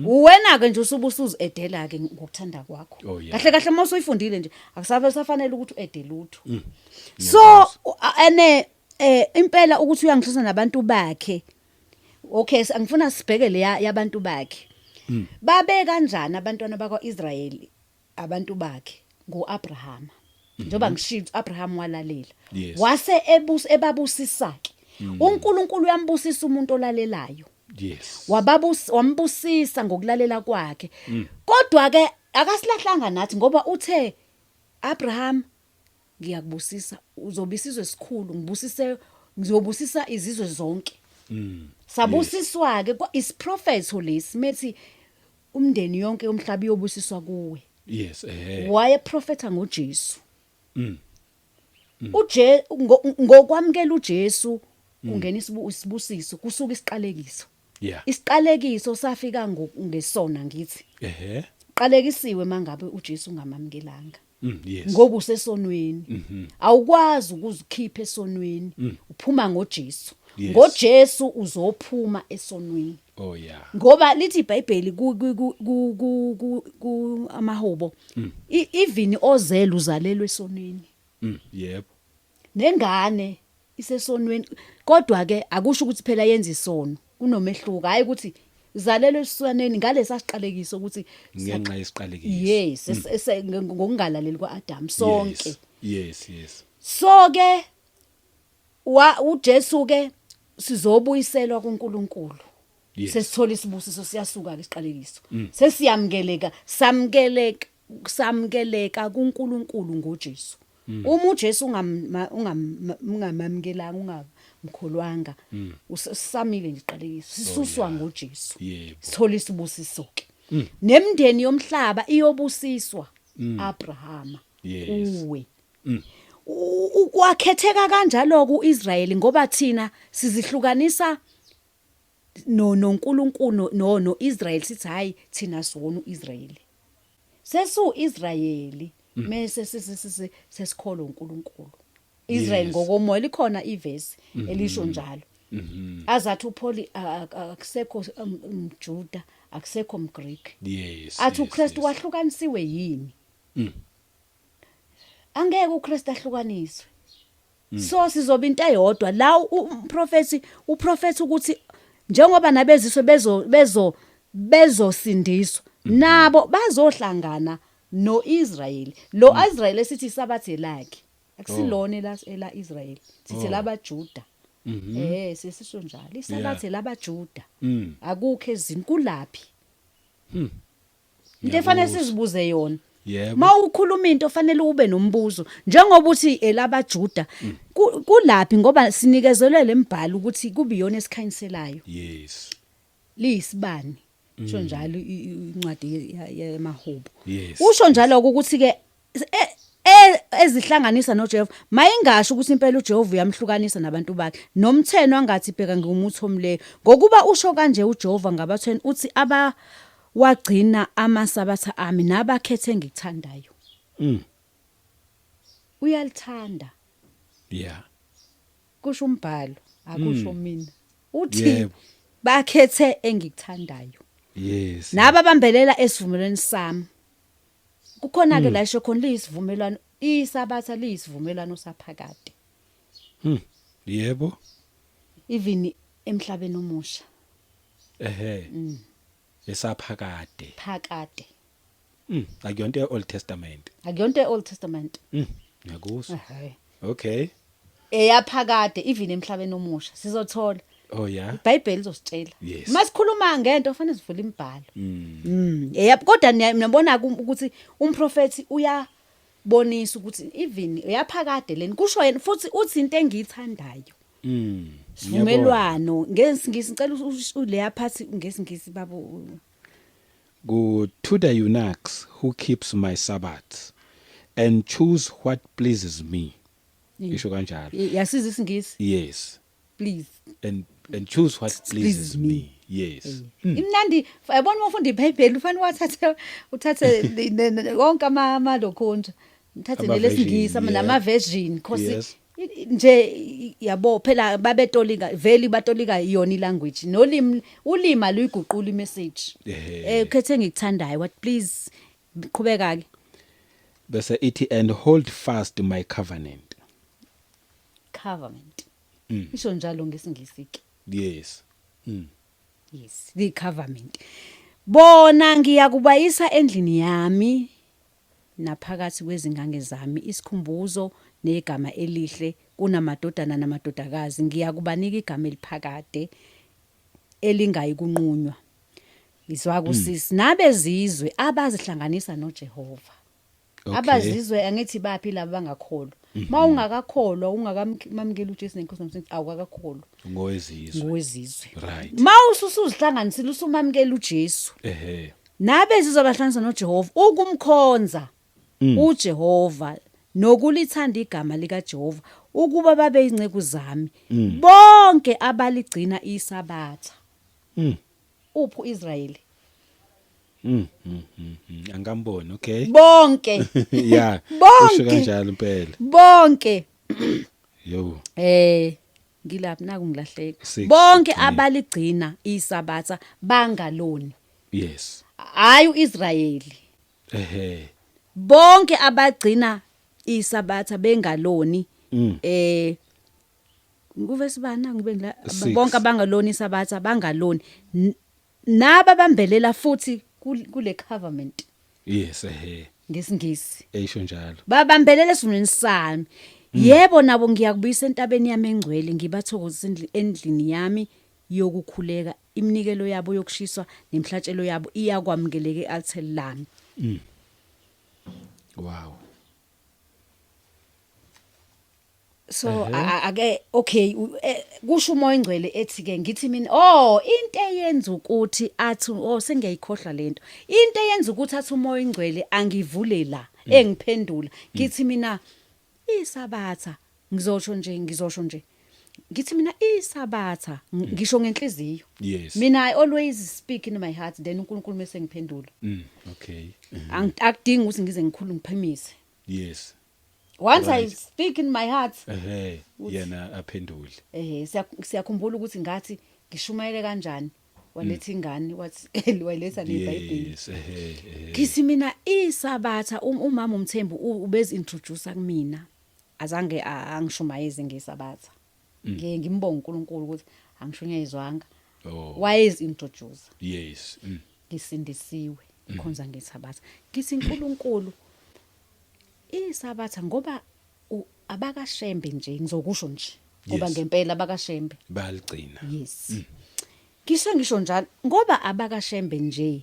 Uwena ke nje usubusuzi edela ke ngokuthanda kwakho. Oh, yeah. Kahle kahle mase uyifundile nje akusabe safanele ukuthi uede lutho. So ene impela ukuthi uyangihlisa nabantu bakhe. Okay, angifuna sibheke le yabantu bakhe. Babe kanjani abantwana bakwaIsrayeli abantu bakhe? NgoAbraham. Njengoba ngishilo, Abraham walalela. Wase ebabusisa ke. uNkulunkulu uyambusisa umuntu olalelayo. Wababus wambusisa ngokulalela kwakhe. Kodwa ke akasilahlanga nathi ngoba uthe Abraham ngiyakubusisa, uzoba isizwe esikhulu, ngibusise, ngizobusisa izizwe zonke. Sabusiswa ke isiprofetho lesi methi umndeni yonke yomhlaba iyobusiswa kuwe. Yes, eh. Waye profeta ngoJesu. Uje ngokwamkela uJesu kungena isibusiso, kusuka isiqalekiso. Isiqalekiso safika ngesona ngithi. Qalekisiwe mangabe uJesu ungamamkelanga. Ngoba usesonweni. Awukwazi ukuzikhipha esonweni. Uphuma ngoJesu. NgoJesu uzophuma esonweni. Oh yeah. Ngoba lithi iBhayibheli ku amahubo, even ozela uzalelwe esonweni. Yebo. Nengane isesonweni, kodwa ke akusho ukuthi phela yenza isono. Kunomehluko, hayi ukuthi uzalelwe esonweni ngalesa siqalekiso ukuthi Ngenxa yesiqalekiso. Yes, ngokungalaleli kwaAdam sonke. Yes. So ke wa uJesu ke sizobuyiselwa kuNkulunkulu. Sesithola isibusiso, siyasuka ke isiqalekiso. Sesiyamukeleka, samkeleka, samkeleka kuNkulunkulu ngoJesu. Uma uJesu ungamamkelanga, ungamkholwanga, usamile nje iqalekiso, sisuswa ngoJesu. Sithola isibusiso ke. Nemindeni yomhlaba iyobusiswa, Abrahama kuwe. Kwakhetheka kanjalo kuIsrayeli, ngoba thina sizihlukanisa no noNkulunkulu no noIsrael, sithi hayi, thina siwona uIsrayeli. Sesu Israyeli mase sesikholwa uNkulunkulu. Israel ngokomoya, likhona ivesi elisho njalo. Azathi uPaul akusekho umJuda, akusekho umGreek. Athi uKristu wahlukanisiwe yini? Angeke uKristu ahlukaniswe. So sizoba into eyodwa la. Umprofeti uprofeti ukuthi njengoba nabeziswe bezosindiswa, nabo bazohlangana noIsrael. Lo Israel esithi isabathe lakhe akusilona ela Israel, sithi labaJuda. Sesisho njalo, isabathe labaJuda. Akukho ezini kulaphi. Into efanele sizibuze yona. Mawukhuluma into fanele ube nombuzo, njengoba uthi elabaJuda, kulaphi? Ngoba sinikezelwe lembhalo ukuthi kube iyona esikhanyiselayo. Liyisibani, usho njalo incwadi yemahubo. Usho njalo ukuthi ke ezihlanganisa noJehova, mayingasho ukuthi impela uJehova uyamhlukanisa nabantu bakhe. Nomtheno angathi, bheka, ngumuthi omleyo, ngokuba usho kanje uJehova ngabathweni, uthi aba wagcina amasabatha ami nabakhethe engikuthandayo. Uyalithanda. Kusho umbhalo, akusho mina. Uthi bakhethe engikuthandayo. Naba bambelela esivumelweni sami. Kukhona ke la isho khona liyisivumelwano, isabatha liyisivumelwano saphakade. Even emhlabeni omusha. Esaphakade. Phakade. Akuyonto ye-Old Testament. Akuyonto e-Old Testament. Ngiyakuzwa. Ehhe. Eyaphakade even emhlabeni omusha sizothola. IBhayibheli lizositshela. Masikhuluma ngento fanele sivule imibhalo. Kodwa niyabona ukuthi umprofeti uyabonisa ukuthi even eyaphakade leni, kusho yena, futhi uthi into engiyithandayo. Sivumelwano ngesingisi, ngicela uleya phathi ngesingisi, babo. Go to the eunuchs who keeps my Sabbaths and choose what pleases me. Isho kanjalo. Yasiza isingisi. Yes. Please. And choose what pleases pleases me. me. Yes. Imnandi, yabona, uma ufunda iBhayibheli ufanele wathathe uthathe wonke amalokhunja. Uthathe Ama-version, nelesingisi nama version, cause nje yabo phela babetolika vele, batolika yona ilanguage nolimi, ulima luyiguqula imessage. Ukhethe ngikuthandayo, what please, qhubeka ke. Bese ithi, and hold fast my covenant. Covenant. Isho njalo ngesingisi ke. Yes, the covenant. Bona, ngiyakubayisa endlini yami naphakathi kwezingange zami isikhumbuzo negama elihle kunamadodana namadodakazi, ngiyakubanika igama eliphakade elingayi kunqunywa. Izwa kusisi, nabezizwe abazihlanganisa noJehova. Abazizwe, angithi baphi laba bangakholwa? Mawungakakholwa, ungakamamukeli uJesu nenkosi nomsindisi, awukakakholwa. Ngowezizwe. Ngowezizwe. Mawususuzihlanganisile, usumamukela uJesu. Nabezizwe abahlanganisa noJehova ukumkhonza uJehova nokulithanda igama likaJehova, ukuba babe inceku zami, bonke abaligcina isabatha. Uphi uIsrayeli? Angamboni, okay. Bonke. Bonke. Usho kanjalo impela. Bonke. Yo. Ngilaphi naku, ngilahleka. Six, Bonke okay. abaligcina isabatha bangaloni. Hayi uIsrayeli. Bonke abagcina isabatha bengaloni. Nguvesi bana ngibe ngila? Six. Bonke abangaloni isabatha bangaloni. Naba bambelela futhi kule covenant. Yes ehe. Ngesingisi. Eyisho njalo. Babambelela esivumelwaneni sami. Yebo, nabo ngiyakubuyisa entabeni yami engcwele, ngibathokozise endlini yami yokukhuleka. Iminikelo yabo yokushiswa nemihlatshelo yabo iyakwamukeleka ealtare lami. Wow. So ake, okay, kusho uMoya oNgcwele ethi ke, ngithi mina, oh, into eyenza ukuthi athi, oh, sengiyayikhohlwa lento, into eyenza ukuthi athi uMoya oNgcwele angivule la, engiphendula, ngithi mina iSabatha, ngizosho nje ngithi mina iSabatha, ngisho ngenhliziyo. Mina I always speak in my heart, then uNkulunkulu mase ngiphendula. Akudingi ukuthi ngize ngikhulume, ngiphimise. Once I speak in my heart, Yena aphendule. Siyakhumbula ukuthi ngathi ngishumayele kanjani, waletha ingane, wathi waletha neBhayibheli. yes ehe ehe Ngithi mina iSabatha, umama uMthembu ubezi introduce kumina, azange angishumayeze ngeSabatha. Ngiye ngimbonga uNkulunkulu ukuthi angishunyayezwanga. Wayezi introduce. Ngisindisiwe, ngikhonza ngeSabatha. Ngithi uNkulunkulu iSabatha ngoba abakaShembe nje, ngizokusho nje ngoba ngempela abakaShembe Baligcina. Yes, ngisho njalo ngoba abakaShembe nje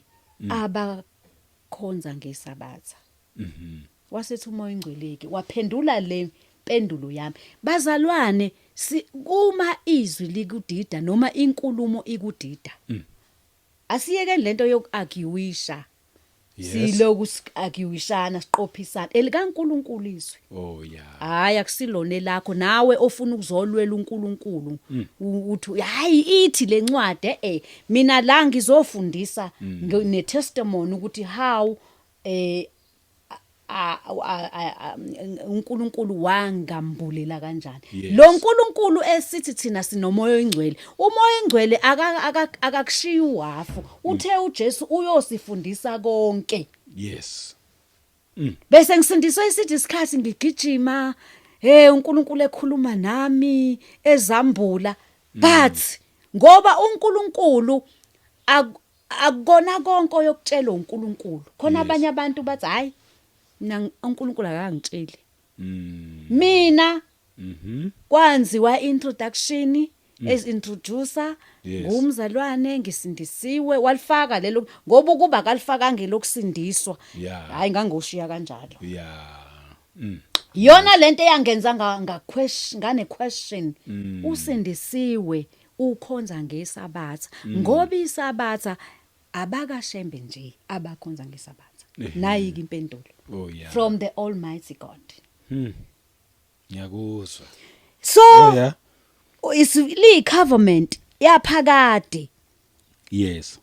abakhonza ngeSabatha. Wasethi uMoya oNgcweleke waphendula le mpendulo yami. Bazalwane, kuma izwi likudida noma inkulumo ikudida, asiyeke lento yokuarguisha. Siloku arguishana, siqophisana elikaNkulunkulu izwi. Hayi, akusilona lakho nawe ofuna ukuzolwela uNkulunkulu, uthi hayi, ithi lencwadi, mina la ngizofundisa ne testimony ukuthi how uNkulunkulu wangambulela kanjani. Lo uNkulunkulu esithi thina sinoMoya oNgcwele, uMoya oNgcwele akakushiya uhafu. Uthe uJesu uyosifundisa konke. Bese ngisindiswe isithi isikhathi ngigijima, hey, uNkulunkulu ekhuluma nami, ezambula, but ngoba uNkulunkulu akukona konke oyokutshela uNkulunkulu khona. Abanye abantu bathi, hayi, mina uNkulunkulu akangitsheli. Mina kwanziwa introduction as introducer ngumzalwane, ngisindisiwe, walifaka lelo, ngoba ukuba akalifakanga lokusindiswa, hayi, ngangoshiya kanjalo. Iyona lento eyangenza nga question, ngane question, usindisiwe, ukhonza ngeSabatha, ngoba iSabatha abakaShembe nje abakhonza ngeSabatha. Nayi ke impendulo from the almighty God. Ngiyakuzwa. So is li covenant yaphakade. Yes,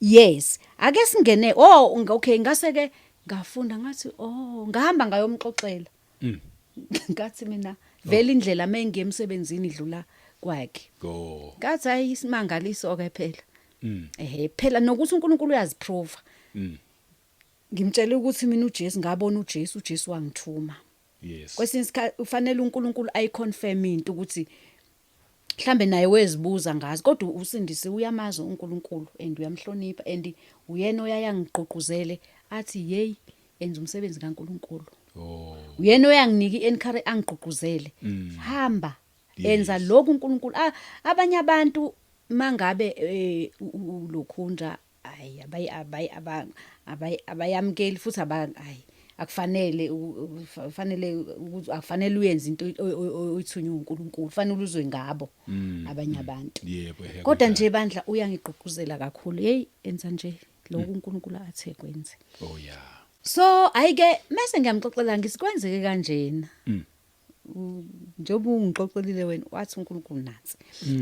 ake singene, oh, okay, ngase ke ngafunda, ngathi, oh, ngahamba ngayomxoxela. Ngathi mina vele indlela mengiye emsebenzini idlula kwakhe. Ngathi hayi, isimangaliso ke phela. Phela nokuthi uNkulunkulu uyaziprova. Ngimtshela ukuthi mina uJesu, ngabona uJesu, uJesu wangithuma. Kwesinye isikhathi ufanele uNkulunkulu ayiconfirm into ukuthi mhlambe naye wezibuza ngazi, kodwa usindisi uyamazi uNkulunkulu and uyamhlonipha, and uyena oyayangigqugquzele athi, hey, enza umsebenzi kaNkulunkulu. Uyena oyanginika iencourage, angigqugquzele, hamba, enza lokhu uNkulunkulu. Abanye abantu mangabe ulokhunja, hayi, abayamkeli futhi aba, hayi, akufanele ufanele ukuthi akufanele uyenze into oyithunywe uNkulunkulu, fanele uzwe ngabo abanye abantu. Yebo, Kodwa kunjalo. nje bandla uyangigqugquzela kakhulu, hey, enza nje lokhu uNkulunkulu athe kwenze. So ayike, mase ngiyamxoxela, ngisikwenzeke kanjena. Njengoba ungixoxelile wena, wathi uNkulunkulu nansi.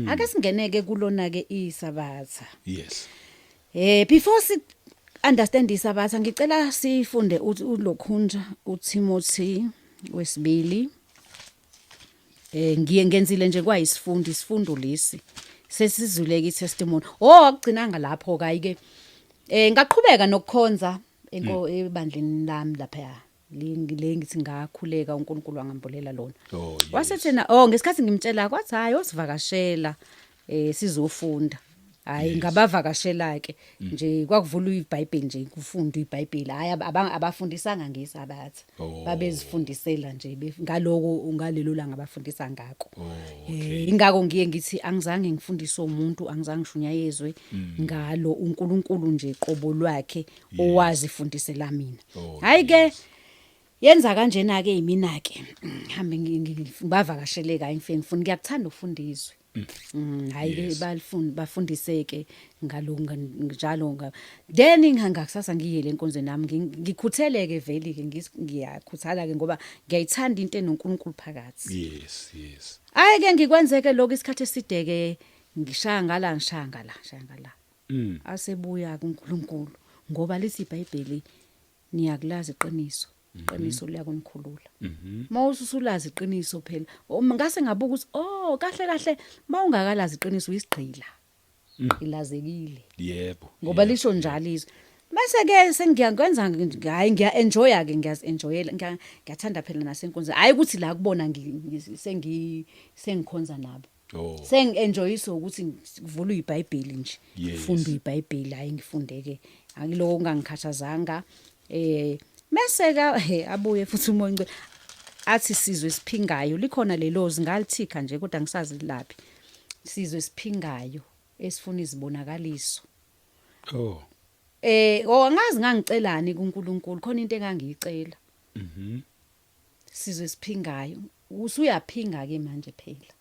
Ake singeneke kulona ke iSabatha. Before si understand iSabatha, ngicela sifunde ulokhunja uTimothy wesibili. Ngiye ngenzile nje kwayisifundo, isifundo lesi. Sesizuleka itestimony. Oh, akugcinanga lapho kayi ke. Ngaqhubeka nokukhonza enko ebandleni lami lapha. Le ngithi ngakhuleka, uNkulunkulu wangambulela lona. Wasethena, oh, ngesikhathi ngimtshela kwathi hayi, osivakashela sizofunda. Hayi, ngabavakashela ke nje, kwakuvulwa iBhayibheli nje, kufundwa iBhayibheli. Hayi, abafundisanga ngesabatha. Babezifundisela nje ngaloko ngalelo langa abafundisa ngakho. Ingakho ngiye ngithi angizange ngifundiswe umuntu, angizange ngishunyayezwe ngalo, uNkulunkulu nje qobo lwakhe owazifundisela mina. Hayi ke, yenza kanjena ke imina ke, hambe ngibavakashele ka, ngifike ngifuna, ngiyakuthanda ukufunda izwi. Hayi ke, balifunda, bafundiseke ngalo njalo then ngakusasa ngiyele enkonzweni nami, ngikhutheleke vele ke, ngiyakhuthala ke ngoba ngiyayithanda into enoNkulunkulu phakathi. Hayi ke, ngikwenzeke lokho isikhathi eside ke, ngishaya ngala, ngishaya ngala, ngishaya ngala. Asebuya kuNkulunkulu, ngoba lithi iBhayibheli, niyakulazi iqiniso, iqiniso liyakunikhulula. Mawususulazi iqiniso phela, uma ngase ngabuka ukuthi, oh, kahle kahle mawungakalazi iqiniso uyisigqila, ilazekile. Ngoba lisho njalo izwi. Bese ke sengiyakwenza, hayi, ngiya enjoya ke, ngiyazi enjoyela, ngiyathanda phela nasenkonzweni. Hayi ukuthi la kubona sengikhonza nabo. Sengi-enjoyiswa ukuthi kuvulwe iBhayibheli nje. Kufundwe iBhayibheli, hayi, ngifundeke. Akiloko kungangikhathazanga. Mase ka he abuye futhi uMoya oNgcwele athi sizwe siphingayo, likhona lelozi ngalithikha nje kodwa ngisazi laphi. Sizwe siphingayo esifuna izibonakaliso. Oh, angazi ngangicelani kuNkulunkulu, khona into engangiyicela. Sizwe siphingayo, usuyaphinga ke manje phela.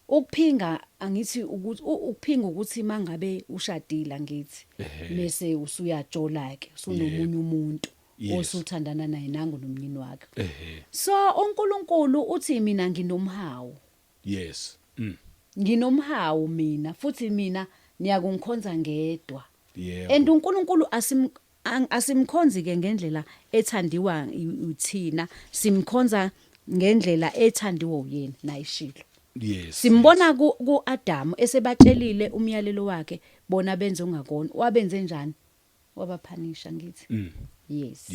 Ukuphinga angithi ukuthi ukuphinga ukuthi mangabe ushadile, angithi, bese usuyajola ke, usunomunye umuntu osuthandana naye, nangu nomnyeni wakhe. So uNkulunkulu uthi mina nginomhawu. Nginomhawu mina, futhi mina niyakungikhonza ngedwa. And uNkulunkulu asimkhonzi ke ngendlela ethandiwa uthina, simkhonza ngendlela ethandiwa uyena nayishilo. Simbona ku Adam esebatshelile umyalelo wakhe, bona benze ungakona. Wabenze njani? Wabaphanisha, ngithi. Yes.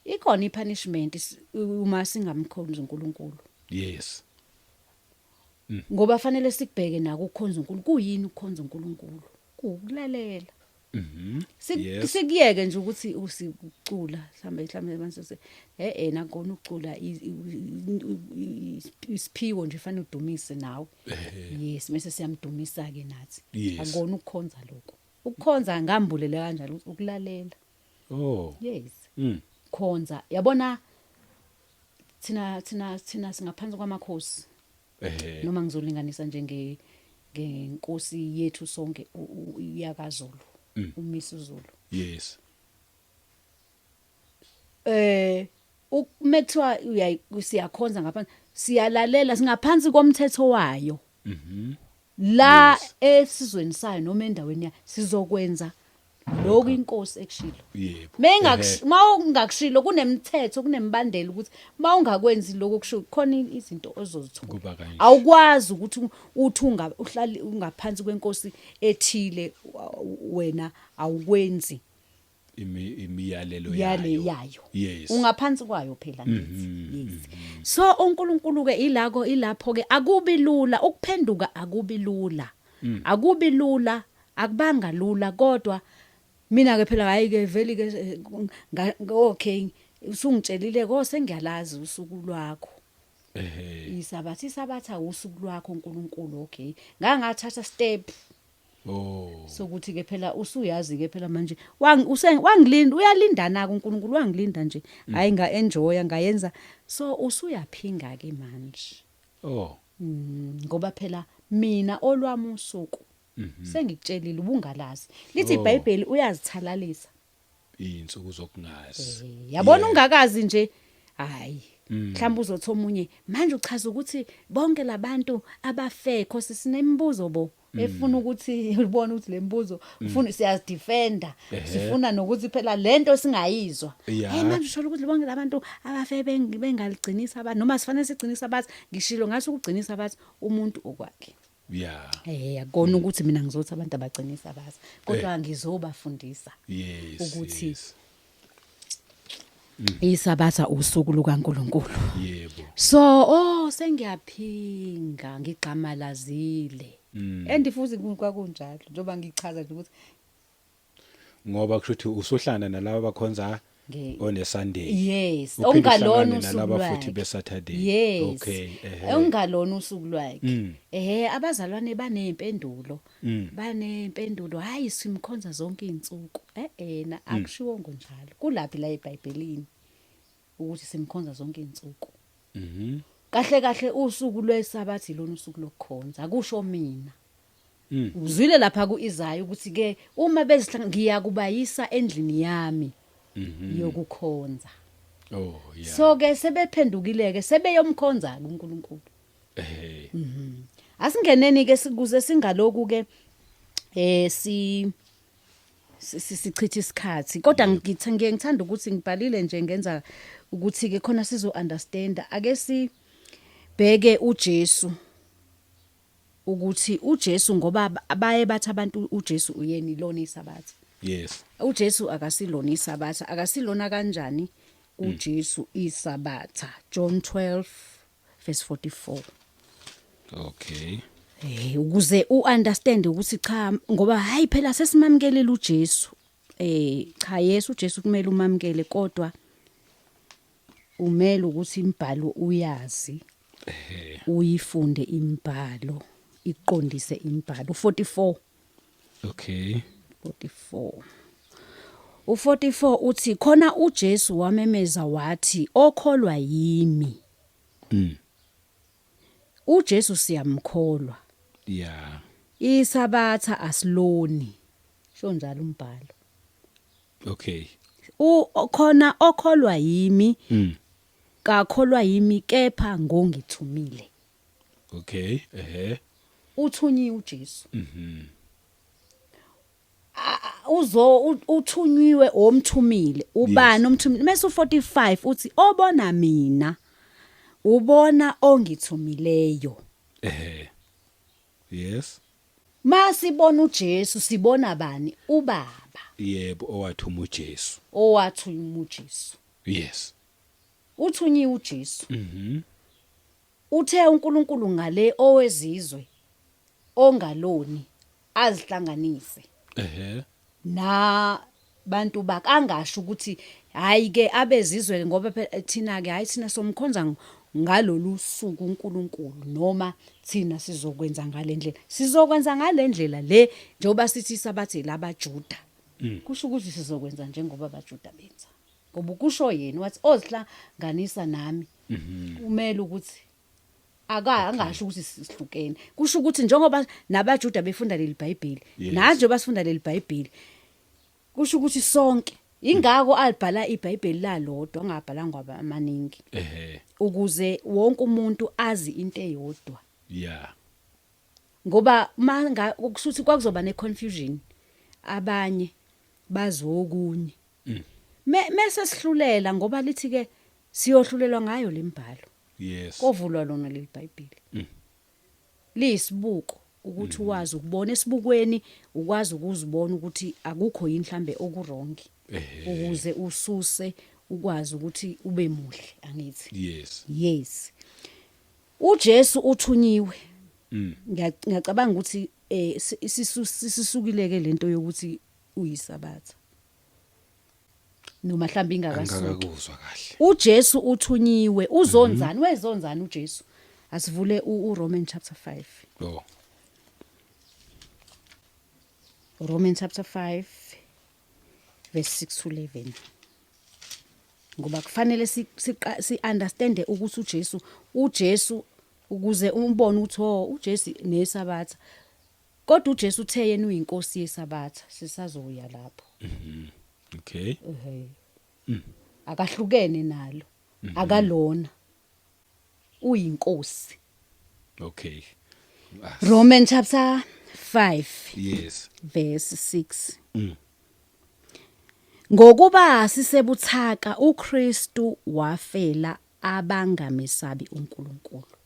Ikhona ipunishment uma singamkhonzi uNkulunkulu. Ngoba fanele sikubheke nako ukukhonza uNkulunkulu. Kuyini ukukhonza uNkulunkulu? Kuwukulalela. Sikuyeke nje ukuthi usikucula mhlambe mhlambe manje nakona ukucula isiphiwo nje, fanele udumise nawe. Yes, bese siyamdumisa ke nathi. Akona ukukhonza lokho. Ukukhonza ngambulele kanjalo ukuthi ukulalela. Yes. Khonza. Yabona thina singaphansi kwamakhosi. Noma ngizolinganisa nje ngenkosi yethu sonke yakaZulu. UMisuzulu. Ukmekuthiwa siyakhonza ngaphansi, siyalalela, singaphansi komthetho wayo. La esizweni sayo noma endaweni yayo sizokwenza lokhu inkosi ekushilo. Mawungakushilo kunemithetho, kunemibandela ukuthi mawungakwenzi lokho kusho khona izinto ozozithola. Kuba kanje. Awukwazi ukuthi uthi uhlali ungaphansi kwenkosi ethile, wena awukwenzi Imiyalelo yale yayo. Yayo. Ungaphansi kwayo phela, ngithi. Yes. So uNkulunkulu ke ilako, ilapho ke akubi lula ukuphenduka, akubi lula. Akubi lula, akubanga lula, kodwa mina ke phela hayi ke vele ke okay, usungitshelile ko sengiyalazi usuku lwakho. Isabatha, isabatha usuku lwakho uNkulunkulu, okay. Ngangathatha step. Sokuthi ke phela usuyazi ke phela manje wangilinda, uyalindana kuNkulunkulu, wangilinda nje, hayi, nga enjoya, ngayenza, so usuyaphinga ke manje. Ngoba phela mina olwami usuku sengikutshelile, ubungalazi, lithi iBhayibheli uyazithalalisa Insuku zokungazi. Yabona, ungakazi nje, hayi, mhlawumbe uzothi omunye manje uchaza ukuthi bonke labantu abafe, cause sinemibuzo bo efuna ukuthi ubone ukuthi lembuzo ufuna siyazidefenda, sifuna nokuthi phela lento singayizwa. Hey, manje usho ukuthi bonke labantu abafe bengaligcinisa abantu, noma sifanele sigcinisa abathi, ngishilo ngathi ukugcinisa abathi umuntu okwakhe. Akona ukuthi mina ngizothi abantu abagcinisa abathi, kodwa ngizobafundisa ukuthi isabatha usuku lukaNkuluNkulu. So oh, sengiyaphinga, ngigxamalazile. And futhi kwakunjalo njengoba ngichaza nje ukuthi Ngoba kusho ukuthi usohlana nalabo abakhonza on a Sunday. Yes, uphinde ongalona uhlangane usuku nalaba lwakhe. futhi be-Saturday. Yes. Okay, ehhe. Ongalona usuku lwakhe. Ehhe, abazalwane banempendulo. Banempendulo, hayi simkhonza zonke izinsuku. Eh eh na akushiwo ngonjalo. Kulaphi la eBhayibhelini ukuthi simkhonza zonke izinsuku? Kahle kahle usuku lwesabathi lona usuku lokukhonza, akusho mina. Uzwile lapha kuIsaya ukuthi ke uma bezihla ngiyakubayisa endlini yami yokukhonza. Oh yeah. So ke sebephendukile ke sebeyomkhonza ke uNkulunkulu. Asingeneni ke kuze singaloku ke si sichitha isikhathi, kodwa ngithi ngiye ngithanda ukuthi ngibhalile nje ngenza ukuthi ke khona sizo understand. Ake sibheke uJesu, ukuthi uJesu, ngoba baye bathi abantu uJesu uyeni lona isabatha. uJesu akasilona isabatha. Akasilona kanjani uJesu isabatha? John 12 verse 44. Ukuze uunderstand ukuthi cha, ngoba hayi phela sesimamkelile uJesu. Cha, Yesu, uJesu kumele umamkele, kodwa umele ukuthi imibhalo uyazi, uyifunde imibhalo, iqondise imibhalo. 44. 44, u44 uthi khona uJesu wamemeza wathi, "Okholwa yimi." uJesu siyamkholwa. Isabatha asiloni, sho njalo umbhalo. U khona okholwa yimi kakholwa yimi kepha ngongithumile. Okay ehe Uthunyiwe uJesu. Uzo uthunyiwe omthumile. Ubani omthumile? Mase u45 uthi, "Obona mina ubona ongithumileyo." Ehe yes Masibona uJesu sibona bani? UBaba. Yebo, owathuma uJesu. Owathuma uJesu. Uthunyiwe uJesu. Uthe uNkulunkulu ngale owezizwe ongaloni azihlanganise na bantu bakhe, angasho ukuthi hayi ke abezizwe, ngoba phela thina ke, hayi thina somkhonza ngalolu suku uNkulunkulu, noma thina sizokwenza ngalendlela, sizokwenza ngalendlela le, njengoba sithi sabathi labaJuda, kusho ukuthi sizokwenza njengoba abaJuda benza, ngoba kusho yena wathi ozihlanganisa nami kumele ukuthi aka angasho ukuthi sihlukene. Kusho ukuthi njengoba nabaJuda befunda leli Bhayibheli, nathi njengoba sifunda leli Bhayibheli, kusho ukuthi sonke. Ingako alibhala iBhayibheli lalodwa, angabhalanga amaningi, ukuze wonke umuntu azi into eyodwa. Ngoba manga kusuthi kwakuzoba neconfusion, abanye bazokunye mese sihlulela, ngoba lithi ke siyohlulelwa ngayo lembhalo. Kovulwa lona leli Bhayibheli, liyisibuko ukuthi wazi ukubona esibukweni, ukwazi ukuzibona ukuthi akukho yini mhlambe okuwrong, ukuze ususe, ukwazi ukuthi ube muhle, angithi? Yes. Yes, uJesu uthunyiwe. Ngiyacabanga ukuthi sisukileke lento yokuthi uyisabatha noma mhlawumbe ingakasuki. Angakakuzwa kahle. uJesu uthunyiwe, uzonzani? Wezonzani uJesu? Asivule uRoman chapter 5. Oh. Roman chapter 5 verse 6 to 11, ngoba kufanele si understand ukuthi uJesu, ukuze umbone ukuthi oh, uJesu nesabatha, kodwa uJesu uthe yena uyinkosi yesabatha. Sisazoya lapho. Ehe, akahlukene nalo, akalona, uyinkosi. Okay. Roman chapter 5 verse 6. Ngokuba sisebuthaka uKristu wafela abangamesabi uNkulunkulu.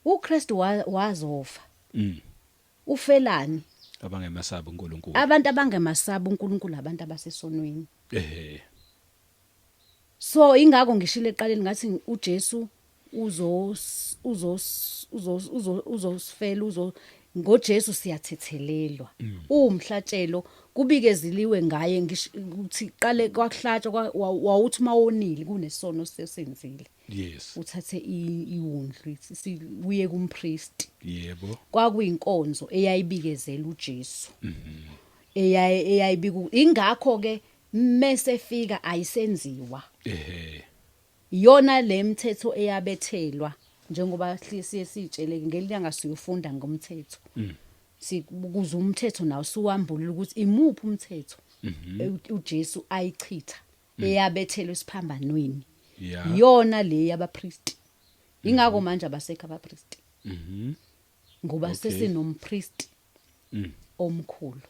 uKristu wazofa. Ufelani? Abangemesabi uNkulunkulu. Abantu abangemasabi uNkulunkulu, abantu abasesonweni. So ingakho ngishilo eqaleni ngathi uJesu Uzos uzos uzos uzosifela uzo ngoJesu siyathethelelwa. Umhlatshelo kubikeziliwe ngaye ngisho ukuthi qale kwakuhlatshwa, wawuthi mawonile kunesono sesenzile, uthathe iwundlu uye kumpriest. Kwakuyinkonzo eyayibikezela uJesu, eyayibika. Ingakho ke mase fika ayisenziwa. Iyona le mthetho eyabethelwa, njengoba siye sitsheleke ngelilanga siyofunda ngomthetho, sikuze umthetho nawo siwambulile ukuthi imuphi umthetho uJesu ayichitha eyabethelwa esiphambanweni. Iyona le yabapriest. Ingakho manje abasekho abapriest, ngoba sesinompriest omkhulu,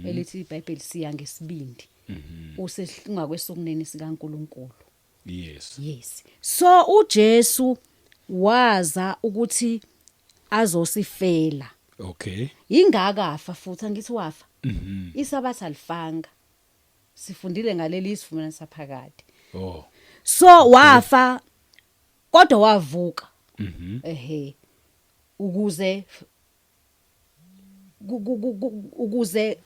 elithi iBhayibheli siya ngesibindi, usehlungakwesokunene sikaNkuluNkulu. Yes, so uJesu waza ukuthi azosifela. Ingakafa futhi angithi wafa, isabatha alifanga, sifundile ngaleli isivumelwano saphakade. So wafa kodwa wavuka, ehe, ukuze ukuze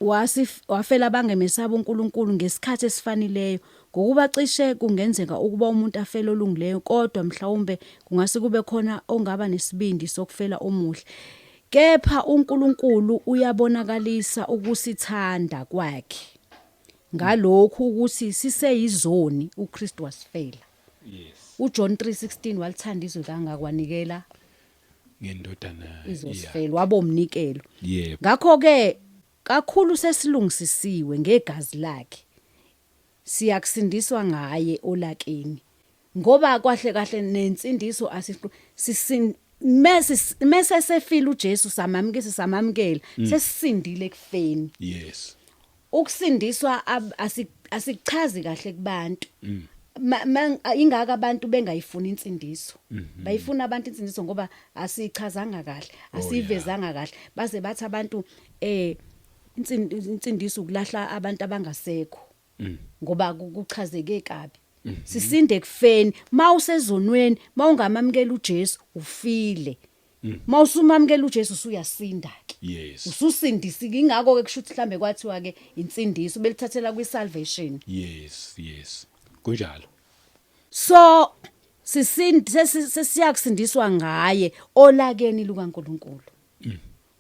wafela abangemesaba uNkulunkulu ngesikhathi esifanileyo, ngokuba cishe kungenzeka ukuba umuntu afele olungileyo, kodwa mhlawumbe kungase kube khona ongaba nesibindi sokufela omuhle. Kepha uNkulunkulu uyabonakalisa ukusithanda kwakhe ngalokhu, ukuthi siseyizoni uKristu wasifela. UJohn 3:16, walithanda izwe kangaka wanikela ngendodana izosifela, waba umnikelo. Ngakho ke kakhulu sesilungisisiwe ngegazi lakhe, siyakusindiswa ngaye olakeni, ngoba kwahle kahle nensindiso asihlu sisin mase mase sefile uJesu, samamukisa, samamukela, sesisindile ekufeni. Ukusindiswa asichazi kahle kubantu. Ingaka abantu bengayifuni insindiso. Bayifuna abantu insindiso ngoba asichazanga kahle, asivezanga kahle, baze bathi abantu insindiso ukulahla abantu abangasekho, ngoba kuchazeke kabi. Sisinde kufeni. Mawusezonweni, mawungamamukela uJesu, ufile. Mawusumamukela uJesu, usuyasinda ke. Ususindisile. Ingakho ke kusho ukuthi mhlambe kwathiwa ke insindiso belithathela kwi salvation. Yes, kunjalo. So sesiyakusindiswa ngaye olakeni lukaNkuluNkulu,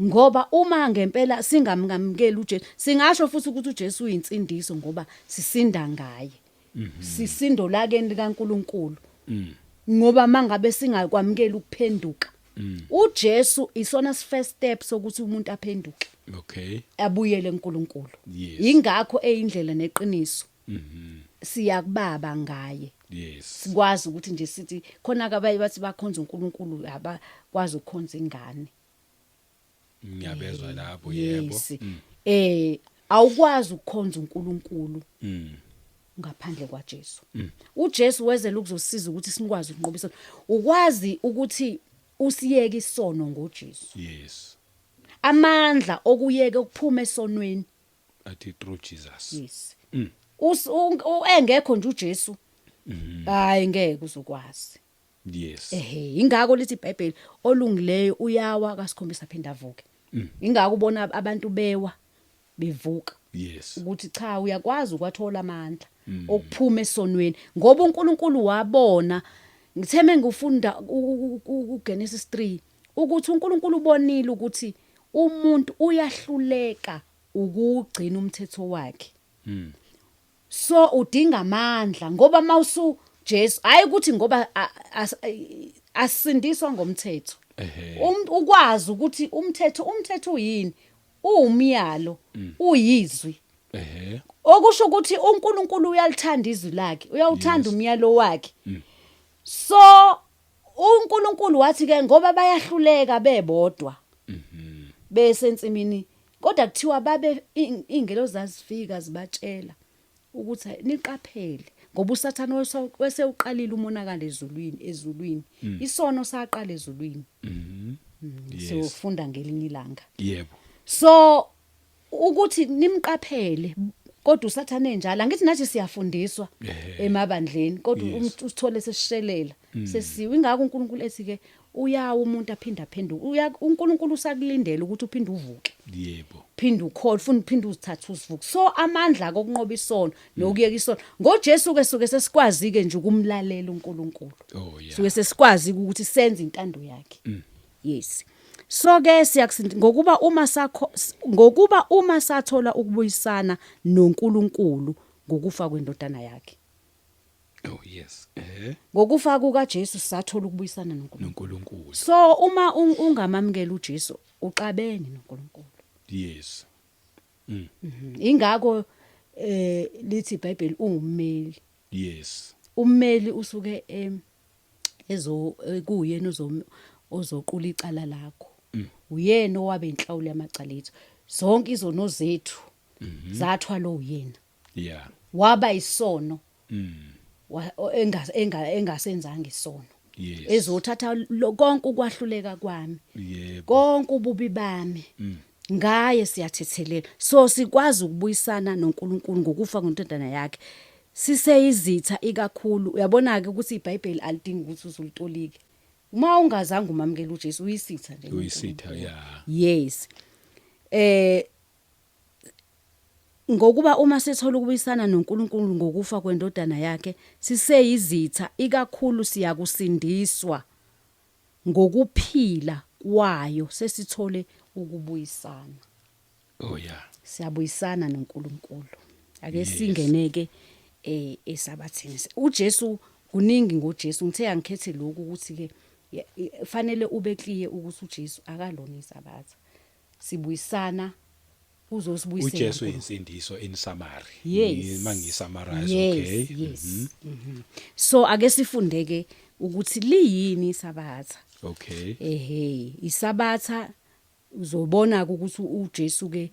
ngoba uma ngempela singamngamukeli uJesu, singasho futhi ukuthi uJesu uyinsindiso, ngoba sisinda ngaye, sisindo lakeni likaNkuluNkulu, ngoba mangabe singakwamukeli ukuphenduka, uJesu isona first step sokuthi umuntu aphenduke, abuyele kuNkulunkulu. Ingakho eyindlela neqiniso, siyakubaba ngaye. Sikwazi ukuthi nje sithi khona ke abaye bathi bakhonza uNkulunkulu, abakwazi ukukhonza ingane. Ngiyabezwa lapho, yebo. Yes. Awukwazi ukukhonza uNkulunkulu ngaphandle kwaJesu. UJesu wezela ukuzosiza ukuthi sikwazi ukunqoba isono, ukwazi ukuthi usiyeke isono ngoJesu. Amandla okuyeka ukuphuma esonweni Athi through Jesus. Yes. Engekho nje uJesu, hayi, ngeke uzokwazi. Ehe, ingakho lithi iBhayibheli olungileyo uyawa kasikhombisa phinda avuke. Ingakho ubona abantu bewa bevuka, ukuthi cha, uyakwazi ukwathola amandla okuphuma esonweni, ngoba uNkulunkulu wabona. Ngitheme ngifunda kuGenesis 3 ukuthi uNkulunkulu ubonile ukuthi umuntu uyahluleka ukugcina umthetho wakhe, so udinga amandla, ngoba mawusu Jesu, hayi ukuthi ngoba asindiswa ngomthetho. Ukwazi ukuthi umthetho uyini, uwumyalo, uyizwi, okusho ukuthi uNkulunkulu uyalithanda izwi lakhe, uyawuthanda umyalo wakhe. So uNkulunkulu wathi ke ngoba bayahluleka bebodwa bese ensimini, kodwa kuthiwa babe ingelozi zazifika zibatshela ukuthi niqaphele, ngoba uSathane wese uqalile umonakalo ezulwini. Isono saqala ezulwini. Siyofunda ngelinye ilanga. So ukuthi nimqaphele. Kodwa usathane enjalo, angithi nathi siyafundiswa emabandleni, kodwa usithole sesishelela sesiwe. Ingakho uNkulunkulu ethi ke uyawa umuntu aphinda aphenduke. Uya uNkulunkulu usakulindela ukuthi uphinde uvuke. Phinda ukholwe, ufuna uphinde uzithathe uzivuke. So amandla kokunqoba isono nokuyeka isono ngoJesu ke suke sesikwazi ke nje ukumlalela uNkulunkulu. Suke sesikwazi ukuthi senze intando yakhe. Yes. So ke siyakusinda ngokuba uma sathola ukubuyisana noNkulunkulu ngokufa kwendodana yakhe. Oh yes. Ngokufa kukaJesu sathola ukubuyisana noNkulunkulu. NoNkulunkulu. So uma ungamamukela uJesu uxabene noNkulunkulu. Ingakho lithi iBhayibheli ungummeli. Ummeli usuke ezo kuyena ozoqula icala lakho. Uyena owabe inhlawulo yamacala ethu. Zonke izono zethu zathwalwa uyena. Waba isono. Engasenzanga isono. Ezothatha konke ukwahluleka kwami. Konke ububi bami. Ngaye siyathethelela. So sikwazi ukubuyisana noNkulunkulu ngokufa kwendodana yakhe. Siseyizitha ikakhulu. Uyabona ke ukuthi iBhayibheli alidingi ukuthi uzulitolike. Uma ungazange umamukele uJesu uyisitha nje. Uyisitha, yeah. Yes. Ngokuba uma sithola ukubuyisana noNkulunkulu ngokufa kwendodana yakhe, siseyizitha ikakhulu siyakusindiswa ngokuphila kwayo sesithole ukubuyisana. Oh yeah. Siyabuyisana noNkulunkulu. Ake singeneke esabathini. uJesu kuningi ngoJesu, ngithe angikhethe lokhu ukuthi ke fanele ube clear ukuthi uJesu akalona isabatha. Sibuyisana uzosibuyisela uJesu insindiso in summary. Yes. Mangisummarize, okay. Yes. So ake sifunde ke ukuthi liyini isabatha. Ehe, isabatha uzobona ukuthi uJesu ke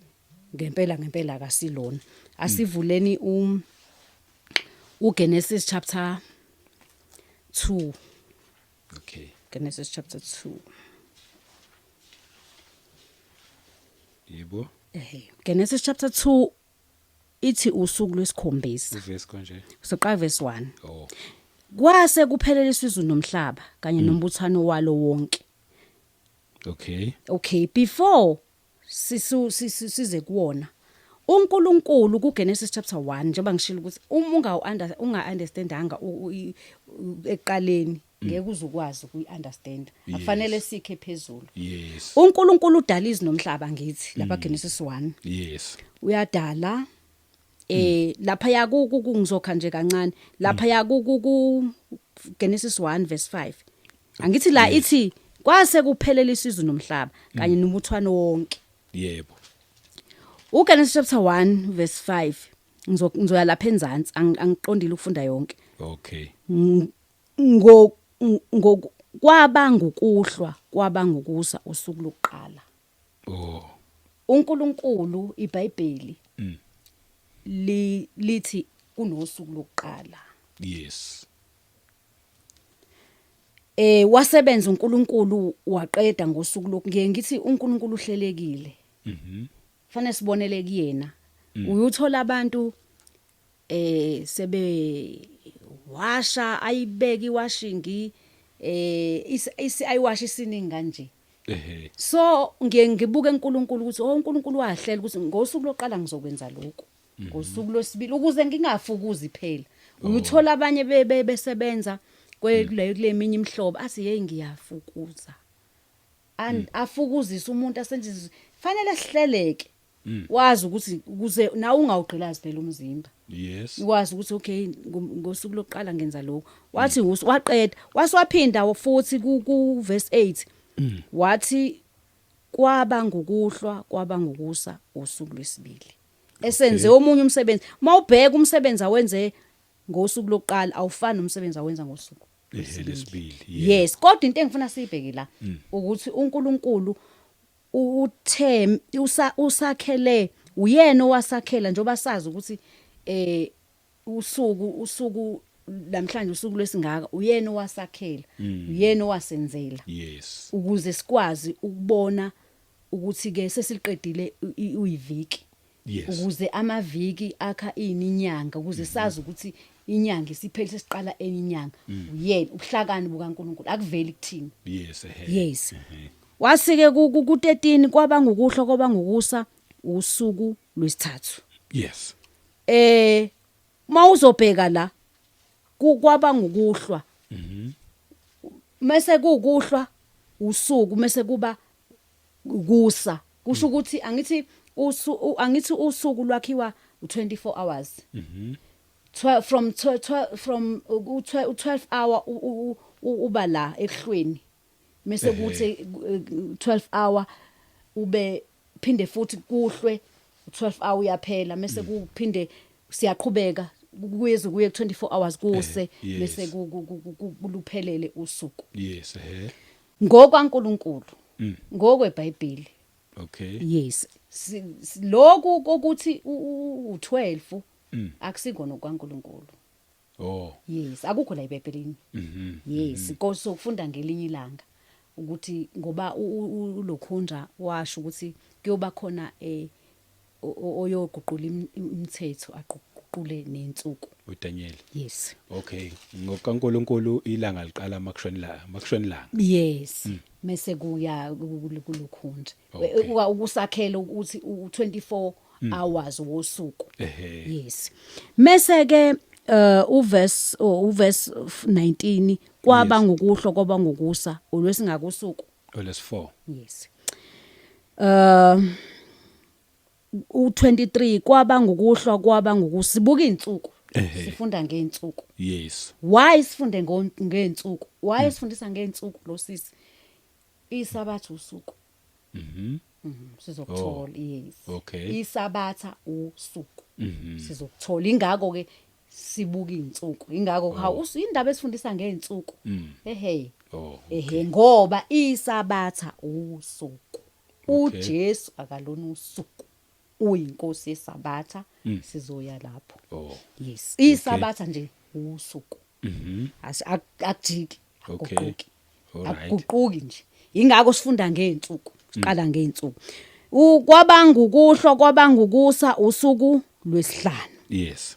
ngempela ngempela akasilona. Asivuleni uGenesis chapter 2. Okay. Genesis chapter 2. Yebo. Ehe, Genesis chapter 2 ithi usuku lwesikhombisa. Uverse konje. Soqala verse 1. Oh. Kwase kupheleliswa izulu nomhlaba kanye nombuthano walo wonke. Okay. Okay, before sisu size kuwona uNkulunkulu kuGenesis chapter 1, njengoba ngishilo ukuthi uma unga understandanga ekuqaleni ngeke uzukwazi ukuyi-understand, akufanele sikhe phezulu. UNkulunkulu udala izulu nomhlaba, ngithi lapha Genesis 1. Uyadala lapha ya ku ngizokha nje kancane lapha ya ku ku Genesis 1 verse 5, angithi la ithi kwase kupheleliswa izulu nomhlaba kanye nombuthwano wonke. UGenesis chapter 1 verse 5, ngizoya lapha enzansi, angiqondile ukufunda yonke. Ngo ngo kwaba ngukuhlwa kwaba ngukusa usuku lokuqala. UNkulunkulu iBhayibheli lithi kunosuku lokuqala. Wasebenza uNkulunkulu waqeda ngosuku lokhu. Ngiye ngithi uNkulunkulu uhlelekile. Fanele sibonele kuyena. Uyuthola abantu sebe washa, ayibeki iwashing, ayiwashi isiningi kanje. So ngiye ngibuke uNkulunkulu ukuthi oh, uNkulunkulu wahlela ukuthi ngosuku lokuqala ngizokwenza lokhu, ngosuku lwesibili, ukuze ngingafukuzi phela. Uyuthola abanye besebenza kule eminye imihlobo, athi hey, ngiyafukuza. Afukuzisa umuntu asenze, fanele sihleleke. Wazi ukuthi ukuze nawe ungawugqilazi phela umzimba. Wazi ukuthi okay, ngosuku lokuqala ngenza lokho. Wathi waqeda, wasiwaphinda futhi ku verse 8. Wathi kwaba ngukuhlwa kwaba ngukusa usuku lwesibili. Esenze omunye umsebenzi. Mawubheka umsebenzi awenze ngosuku lokuqala awufani nomsebenzi awenza ngosuku lesibili. Yes, kodwa into engifuna siyibheke la ukuthi uNkulunkulu uthe usakhele, uyena owasakhela, njengoba sazi ukuthi usuku namhlanje usuku lwesingaka, uyena owasakhela, uyena owasenzela ukuze sikwazi ukubona ukuthi ke sesiliqedile uyiviki. Ukuze amaviki akha ini inyanga, ukuze sazi ukuthi inyanga isiphelile, sesiqala enye inyanga. Uyena ubuhlakani bukaNkuluNkulu, akuveli kuthini. Yes, ehe. Yes. Wasike ku 13 kwaba ngukuhlwa, kwaba ngukusa, usuku lwesithathu. Mawuzobheka la kwaba ngukuhlwa. Mase kukuhlwa usuku, mase kuba kusa. Kusho ukuthi angithi angithi usuku lwakhiwa u24 hours. 12 from 12 from u12 hour uba la ekuhlweni. Mase kuthi 12 hour ube phinde futhi kuhlwe, 12 hour uyaphela, mase kuphinde siyaqhubeka kuyeze kuye 24 hours kuse, bese kuluphelele usuku. Yes, ehe. NgokwaNkuluNkulu, ngokweBhayibheli. Yes, lokhu kokuthi u12 akusikona okwaNkuluNkulu. Yes, akukho la eBhayibhelini. Yes, kodwa sokufunda ngelinye ilanga ukuthi ngoba ulokhunja washo ukuthi kuyoba khona oyoguqula imithetho, aququle nensuku. uDaniel. Yes. Okay, ngokaNkuluNkulu ilanga liqala makushona makushona ilanga. Yes. Mase kuya kulokhunja. Ukusakhela ukuthi u24 hours wosuku. Yes. Mase ke uverse 19 kwaba ngukuhlwa, kwaba ngukusa, olwesingakusuku. Olwesi4. Yes. U23 kwaba ngukuhlwa, kwaba ngukusibuka izinsuku. Sifunda ngeinsuku. Why sifunde ngeinsuku? Why sifundisa ngeinsuku lo sisi? Isabatha usuku. Sizokuthola, yes. Isabatha usuku. Sizokuthola, ingakho ke sibuka izinsuku. Ingakho ha indaba esifundisa ngeinsuku. Ehe. Ehe, ngoba isabatha usuku. uJesu akalona usuku. Uyinkosi yesabatha, sizoya lapho. Yes. Isabatha nje usuku. Akujiki, akuguquki. Akuguquki nje. Ingakho sifunda ngeinsuku, siqala ngeinsuku. Kwabangukuhlwa, kwabangukusa, usuku lwesihlanu. Yes.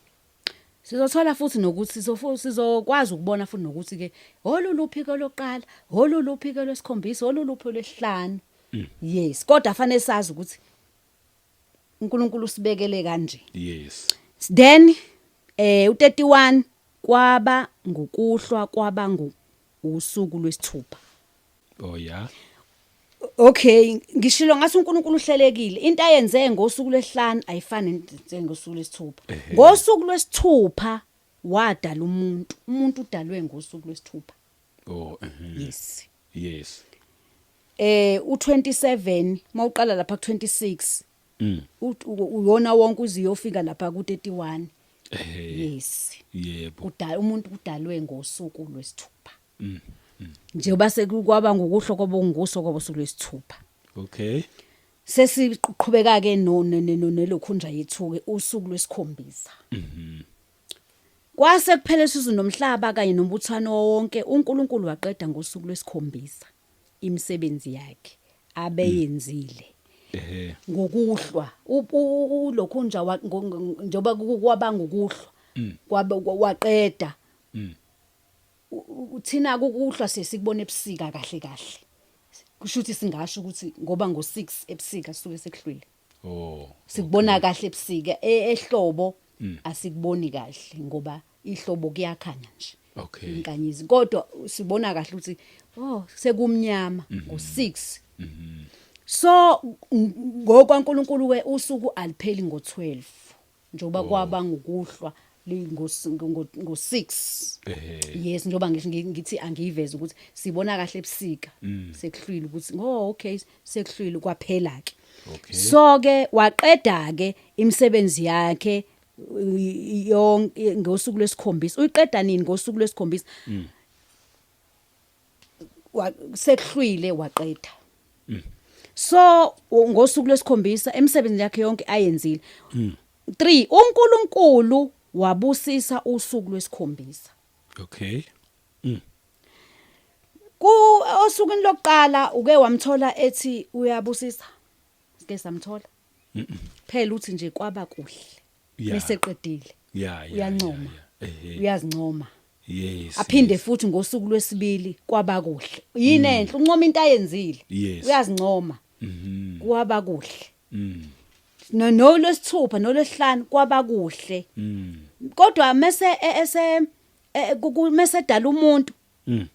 Sizothola futhi nokuthi sizokwazi ukubona futhi nokuthi ke oluluphi ke lokuqala, oluluphi ke lwesikhombisa, oluluphi lwesihlanu. Yes, kodwa fanele sazi ukuthi uNkulunkulu usibekele kanje. Yes. Then u31 kwaba ngukuhlwa, kwaba usuku lwesithupha. Oh yeah. Okay, ngishilo ngathi uNkulunkulu uhlelekile. Into ayenze ngosuku lwesihlanu ayifani ngosuku lwesithupha. Ngosuku lwesithupha wadala umuntu. Umuntu udalwe ngosuku lwesithupha. Oh. Yes. Yes. U27 mawuqala lapha ku26. Uyona wonke uziyofika lapha ku31. Yes. Yebo. Udala umuntu udalwe ngosuku lwesithupha. Njengoba sekukwaba ngokuhlo kwabonguso kwabosuku lwesithupha. Okay. Sesiqhubeka ke no nelokhunja yethu ke usuku lwesikhombisa. Kwase kuphela isizwe nomhlaba kanye nombuthano wonke, uNkulunkulu waqeda ngosuku lwesikhombisa imisebenzi yakhe abeyenzile. Ngokuhlwa ulokhunja njengoba kwaba ngokuhlwa kwabe waqeda. Uthina ukuhlwa sesikubona ebusika kahle kahle. Kusho ukuthi singasho ukuthi ngoba ngo6 ebusika suke sekuhlwile. Oh. Sikubona kahle ebusika, ehlobo asikuboni kahle ngoba ihlobo kuyakhanya nje. Inkanyezi, kodwa sibona kahle ukuthi oh sekumnyama ngo6. So ngokwaNkulunkulu ke usuku alipheli ngo12 njengoba kwaba ngukuhlwa ngo6. Yes, njengoba ngithi angiyiveze ukuthi sibona kahle ebusika sekuhlwile ukuthi oh okay sekuhlwile kwaphela ke. So ke waqeda ke imisebenzi yakhe yonke ngosuku lwesikhombisa. Uyiqeda nini ngosuku lwesikhombisa? Sekuhlwile waqeda. So ngosuku lwesikhombisa imisebenzi yakhe yonke ayenzile. 3 uNkulunkulu wabusisa usuku lwesikhombisa. Okay. Ku osukwini lokuqala uke wamthola ethi uyabusisa. Sike samthola. Phela uthi nje kwaba kuhle. Bese qedile. Yeah. Uyancoma. Yeah. Uyazincoma. Aphinde futhi ngosuku lwesibili kwaba kuhle. Yini enhle? Uncoma into ayenzile. Uyazincoma. Kwaba kuhle. No lwesithupha nolwesihlanu kwaba kuhle. Kodwa mase ese mase dala umuntu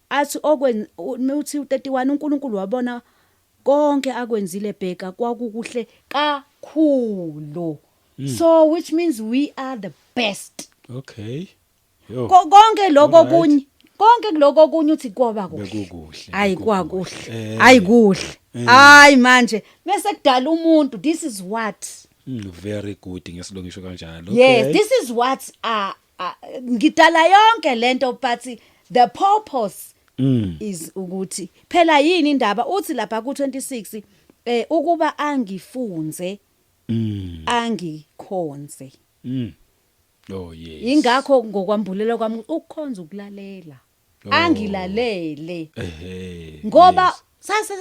athi okwen uthi u31 uNkulunkulu wabona konke akwenzile, bheka kwakukuhle kakhulu. So which means we are the best. Okay. Yo. Konke lokho kunye, konke kuloko kunye uthi kwaba kuhle. Bekukuhle. Hayi, Bekukuhle. kwakuhle. Hayi, kuhle. Hayi, manje bese kudala umuntu, this is what Very good ngesilungisho kanjalo. Yes, this is what ngidala yonke lento, but the purpose is ukuthi phela yini indaba uthi lapha ku 26 ukuba angifunze, angikhonze. Oh yes. Ingakho ngokwambulela kwami ukukhonza ukulalela. Oh. Angilalele. Ngoba sase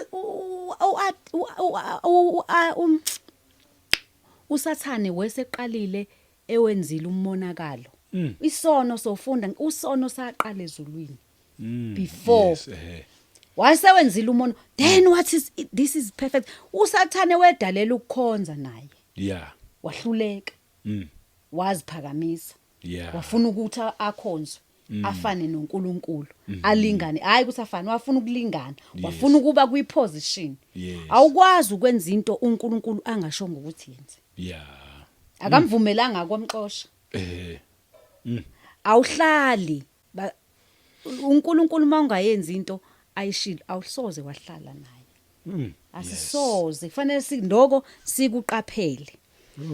uSathane weseqalile ewenzile umonakalo. Isono sofunda usono saqala ezulwini. Before Yes, ehe. wasewenzile umono, then what is this is perfect. USathane wedalela ukukhonza naye. Wahluleka. Waziphakamisa. Wafuna ukuthi akhonzwe, afane noNkulunkulu, alingane. Hayi ukuthi afane, wafuna ukulingana, wafuna ukuba kwiposition. Awukwazi ukwenza into uNkulunkulu angashongo ukuthi yenze. Akamvumelanga, kwamxosha. Awuhlali uNkulunkulu mawungayenzi into ayishilo, awusoze wahlala naye. Asisoze, kufanele sindoko sikuqaphele.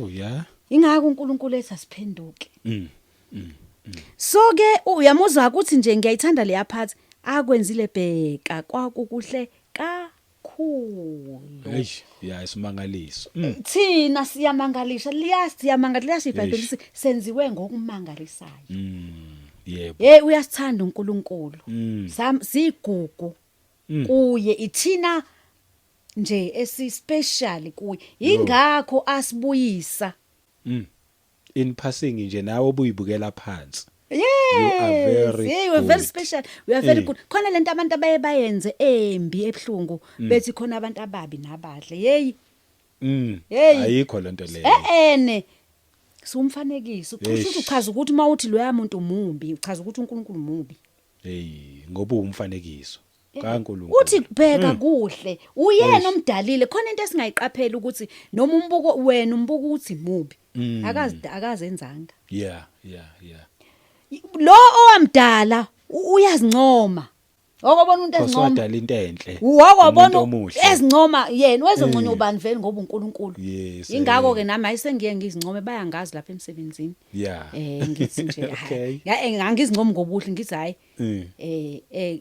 Oh yeah. Ingakho uNkulunkulu ethi asiphenduke. So ke uyamuzwa ukuthi nje ngiyayithanda leya part, akwenzile bheka kwakukuhle kakhulu. Hey, yeah, isimangaliso. Thina siyamangalisha, liyasimangalisha iBhayibheli lithi senziwe ngokumangalisayo. Yebo. Hey, uyasithanda uNkulunkulu. Sam sigugu kuye, ithina nje esi special kuye, ingakho asibuyisa. In passing nje nawe obuyibukela phansi. Yes. You are very Yeah, we are very good. special. We are very good. Khona lento abantu abaye bayenze embi ebhlungu, bethi khona abantu ababi nabahle. Hey. Hey. Ayikho lento leyo. Eh ene. Sumfanekiso. Kusho Eish. ukuthi uchaza ukuthi mawuthi loya muntu mumbi, uchaza ukuthi uNkulunkulu mubi. Hey, ngoba umfanekiso kaNkulunkulu. Uthi bheka kuhle, uyena omdalile. Khona into esingayiqaphela ukuthi noma umbuko wena umbuko uthi mubi, akazi akazenzanga. Lo owamdala uyazincoma. Okubona umuntu ezincoma. Wadala into enhle. Wakwabona Umuntu omuhle. ezincoma yena, wezonconya ubani vele ngoba uNkulunkulu. Ingakho ke nami ayisengiye ngizincome, bayangazi lapha emsebenzini. Ngithi nje hayi, ngangizincoma ngobuhle, ngithi hayi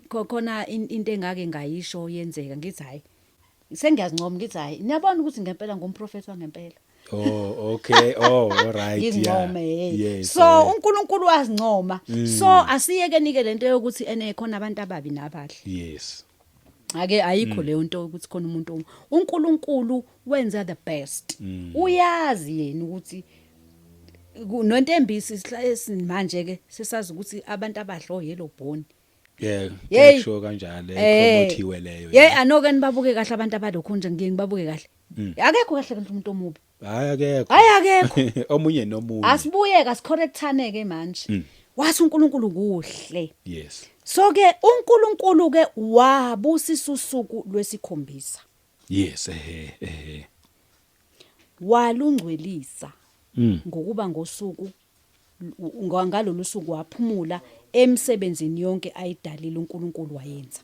khona into engake ngayisho yenzeka, ngithi hayi sengiyazincoma, ngithi hayi niyabona ukuthi ngempela ngumprofeti wangempela. Oh okay, oh all right, yeah. Ngizincome, hey. So uNkulunkulu wazincoma. So asiyeke nike lento yokuthi ene khona abantu ababi nabahle. Ake ayikho leyo nto ukuthi khona umuntu uNkulunkulu wenza the best. Uyazi yena ukuthi nontembisi manje ke sesazi ukuthi abantu abadlo yellow bone. Hey. Kusho kanjalo, promotiwe leyo. Yeah, anoke nibabuke kahle abantu abalokhu nje, ngiye ngibabuke kahle. Akekho kahle kahle umuntu omubi. Hayi, akekho. Hayi, akekho. Omunye nomunye. Asibuye kasicorrectane ke manje. Wathi uNkulunkulu kuhle. So ke uNkulunkulu ke wabusisa usuku lwesikhombisa. Yes, ehe, ehe. Walungcwelisa. Ngokuba ngosuku ngalolu suku waphumula emsebenzini yonke ayidalile uNkulunkulu wayenza.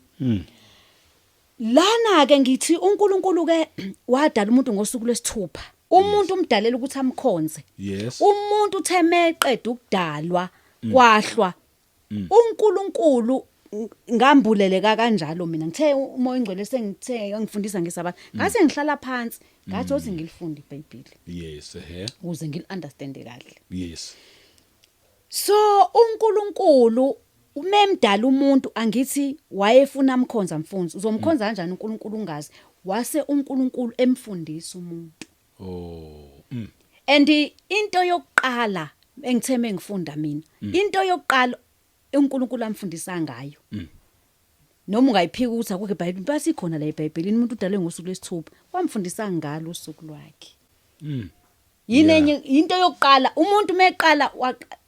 Lana ke ngithi uNkulunkulu ke wadala umuntu ngosuku lwesithupha. Umuntu umdalela ukuthi amkhonze. Umuntu uthe meqeda ukudalwa kwahlwa. uNkulunkulu ngambuleleka kanjalo mina ngithe uMoya oNgcwele sengithe ngifundisa ngesabatha, ngase ngihlala phansi ngathi othi ngilifunde iBhayibheli Yes, ehe. ukuze ngiliunderstand kahle. So uNkulunkulu umemdala umuntu, angithi wayefuna amkhonza, mfunzi uzomkhonza kanjani uNkulunkulu ungazi? Wase uNkulunkulu emfundisa umuntu. Oh. And into yokuqala engitheme ngifunda mina, into yokuqala uNkulunkulu amfundisa ngayo, noma ungayiphika ukuthi akukho eBhayibhelini, basikhona la eBhayibhelini, umuntu udalwe ngosuku lwesithupha, wamfundisa ngalo usuku lwakhe. Yini enye into yokuqala umuntu meqala?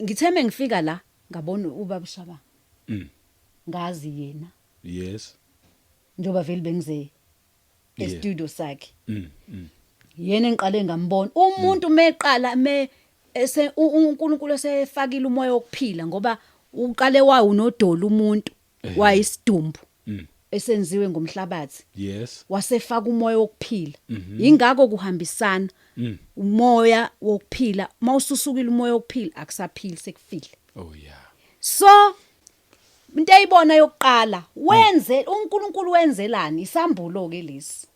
Ngitheme ngifika la, ngabona ubaba Shaba, ngazi yena, njengoba vele bengize e-studio sakhe. Yena engiqale ngambona umuntu meqala me ese uNkulunkulu esefakile umoya wokuphila, ngoba uqale wawo unodoli umuntu, wayisidumbu esenziwe ngomhlabathi, wasefaka umoya wokuphila. Ingakho kuhambisana umoya wokuphila. Mawususukile umoya wokuphila, akusaphili, sekufile. So into eyibona yokuqala, wenze uNkulunkulu wenzelani? Isambulo ke lesi.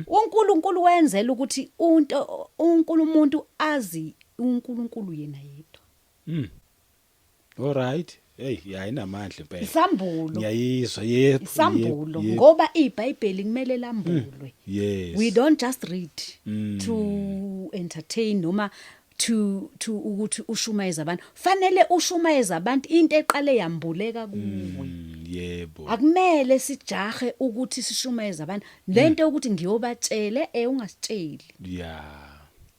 UNkulunkulu wenzela ukuthi unto uNkulunkulu azi uNkulunkulu yena yedwa. All right. Hey, ya, inamandla impela. Isambulo. Ngiyayizwa, yebo. Isambulo, ngoba iBhayibheli kumele lambulwe. We don't just read to entertain noma to ukuthi ushumayeze abantu. Fanele ushumayeze abantu into eqale yambuleka kuwe. Akumele sijahe ukuthi sishumayeze abantu lento ukuthi ngiyobatshele, ungasitsheli.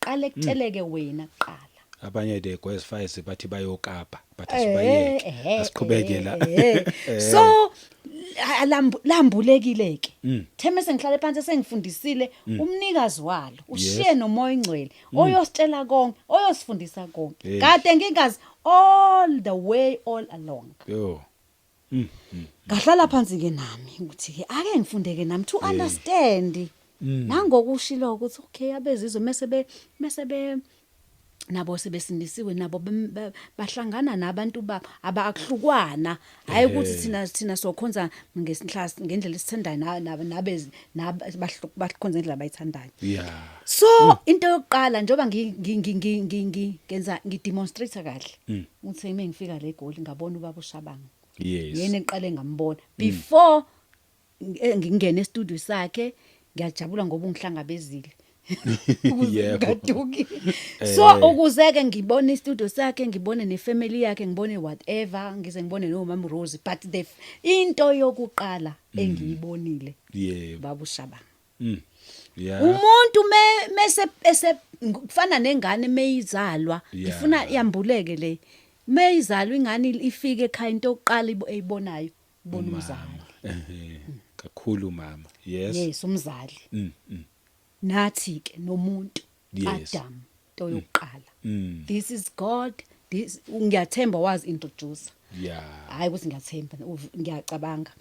Qale kutsheleke wena kuqala. Abanye they go as far as bathi bayokapa, but asibayeke. Asiqhubeke la. So lambulekile ke. Theme sengihlale phansi, sengifundisile umnikazi walo, ushiye nomoya ingcwele oyositshela konke, oyosifundisa konke. Kade ngingazi all the way, all along. Yo. Ngahlala phansi ke nami ukuthi ke ake ngifunde ke nami to understand. Nangokushilo ukuthi okay, abezizwe mase be nabo sebesindisiwe, nabo bahlangana nabantu babo, abakuhlukwana. Hayi ukuthi thina sokhonza ngesihlasi ngendlela esithandayo, nabe bakhonza ngendlela abayithandayo. So into yokuqala, njoba ngenza ngi-demonstrate kahle, uthi uma ngifika le eGoli, ngabona ubaba uShabanga. Yena eqale ngambona before ngingene e-studio sakhe. Ngiyajabula ngoba ungihlangabezile ukuze ngingaduki. So ukuze ke ngibone i-studio sakhe, ngibone ne-family yakhe, ngibone whatever, ngize ngibone nomama Rose, but into yokuqala engiyibonile, baba uShabanga. Umuntu me mese ese kufana nengane meyizalwa, ngifuna yambuleke le. Meyizalwa ingane, ifike ekhaya, into yokuqala eyibonayo, ubona umzali. Ehhe. Kakhulu mama. Yes. Yes, umzali. Nathi ke nomuntu, Adam, into yokuqala, this is God, this ngiyathemba wazi introduce. Hayi ukuthi ngiyathemba, ngiyacabanga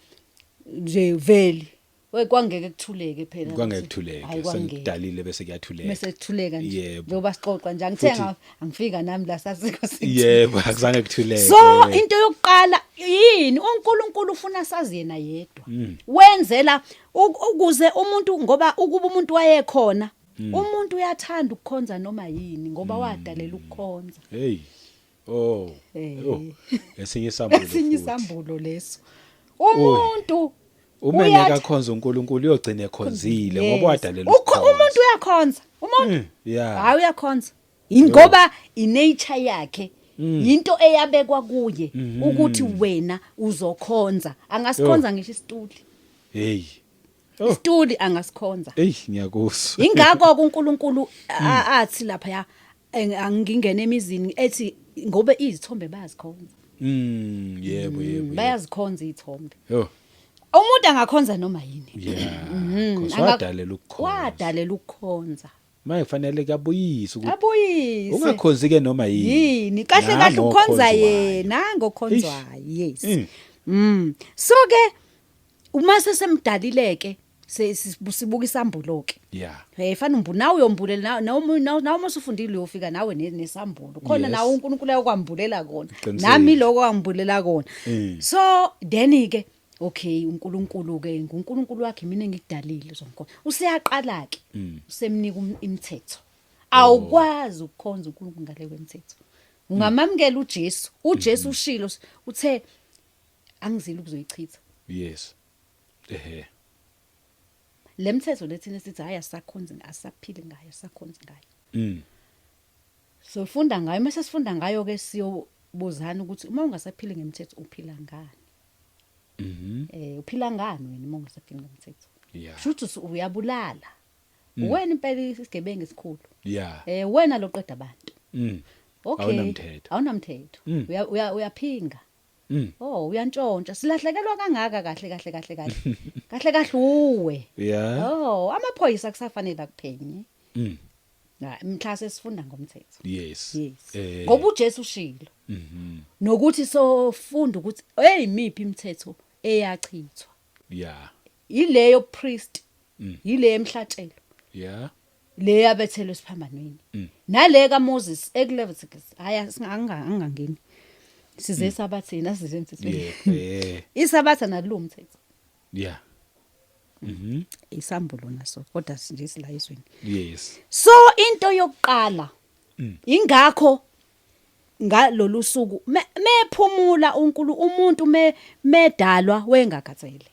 nje vele we kwangeke kuthuleke phela. Kwangeke kuthuleke. Hayi, kwangeke. Sengidalile bese kuyathuleka. Bese kuthuleka nje. Yebo. Njengoba sixoxa nje, angithenga angifika nami la sasikho. Yebo, akuzange kuthuleke. So into yokuqala yini? uNkulunkulu ufuna sazi yena yedwa. Wenzela ukuze umuntu, ngoba ukuba umuntu wayekhona, umuntu uyathanda ukukhonza noma yini, ngoba wadalela ukukhonza. Hey. Oh. Oh. Esinye isambulo. Esinye futhi. Isambulo leso. Umuntu Uma engeke akhonza uNkulunkulu, uyogcina ekhonzile ngoba wadalela ukukhonza. Umuntu uyakhonza. Umuntu hayi, uyakhonza. Ngoba i-nature yakhe, into eyabekwa kuye ukuthi wena uzokhonza. Angasikhonza ngisho isituli. Hey. Oh. Isituli angasikhonza. Hey, ngiyakuzwa. Ingakho uNkulunkulu athi lapha ya angingene emizini, ethi ngoba izithombe bayazikhonza. Yebo. Bayazikhonza izithombe. Yo. Umuntu angakhonza noma yini. Because wadalela ukukhonza. Wadalela ukukhonza. Manje kufanele kuyabuyisa ukuthi Abuyise. ungakhonzi ke noma yini. Yini kahle kahle Nango ukhonza okhonzwayo. yena ngokhonzwayo, yes. So ke uma sesemdalileke, sibuka isambulo ke. Fana umbu nawe uyombulela nawe, nawe uma usufundile uyofika nawe nesambulo khona. Nawe uNkulunkulu ayokwambulela kona. Nami lokho wambulela kona. So then ke okay, uNkulunkulu ke nguNkulunkulu wakhe, mina engikudalile zonke. Useyaqala ke, usemnika imithetho. Awukwazi ukukhonza uNkulunkulu ngale kwemithetho. Ungamamukela uJesu, uJesu ushilo, uthe angizile ukuzoyichitha. Yes. Ehe. Lemthetho lethina sithi hayi, asakhonzi, asaphili ngayo, asakhonzi ngayo. So funda ngayo, mase sifunda ngayo ke siyobuzana ukuthi uma ungasaphili ngemthetho uphila ngani? Uphila ngani wena uma ungasaphili ngemthetho? Shuthi uyabulala. Wena impela isigebengu esikhulu. Wena loqeda abantu. Okay. Awunamthetho. Awunamthetho. Uyaphinga. Oh, uyantshontsha. Silahlekelwa kangaka kahle kahle kahle kahle. Kahle kahle uwe. Oh, amaphoyisa kusafanele akuphenye. Na mhla sesifunda ngomthetho. Yes. Yes. Ngoba uJesu ushilo. Nokuthi sofunda ukuthi eyimiphi imithetho eyachithwa. Ileyo priest. Ile emhlatshelo. Le yabethelwe esiphambanweni. Nale kaMoses ekuLeviticus. Hayi, angangeni. Size sabathini, asize emthethweni. Isabatha nalo umthetho. Isambulo naso kodwa nje sila ezweni. So into yokuqala ingakho ngalolu suku mephumula uNkulu, umuntu medalwa wengakhathele.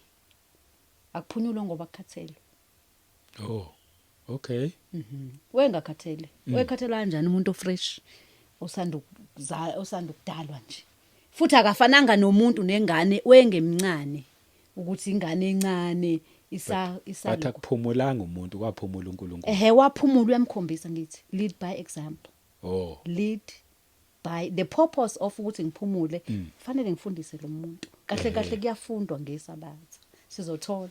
Akuphunyulwa ngoba kukhathele. Oh. Okay. Wengakhathele. Wekhathela kanjani umuntu ofresh osanda ukudalwa nje? Futhi akafananga nomuntu nengane wengemncane, ukuthi ingane encane isa isa Bathi akuphumulanga umuntu, kwaphumula uNkulunkulu. Ehe, waphumula, uyamkhombisa, ngithi lead by example. Oh. Lead by the purpose of ukuthi ngiphumule, kufanele ngifundise lo muntu. Kahle kahle kuyafundwa ngesabatha. Sizothola.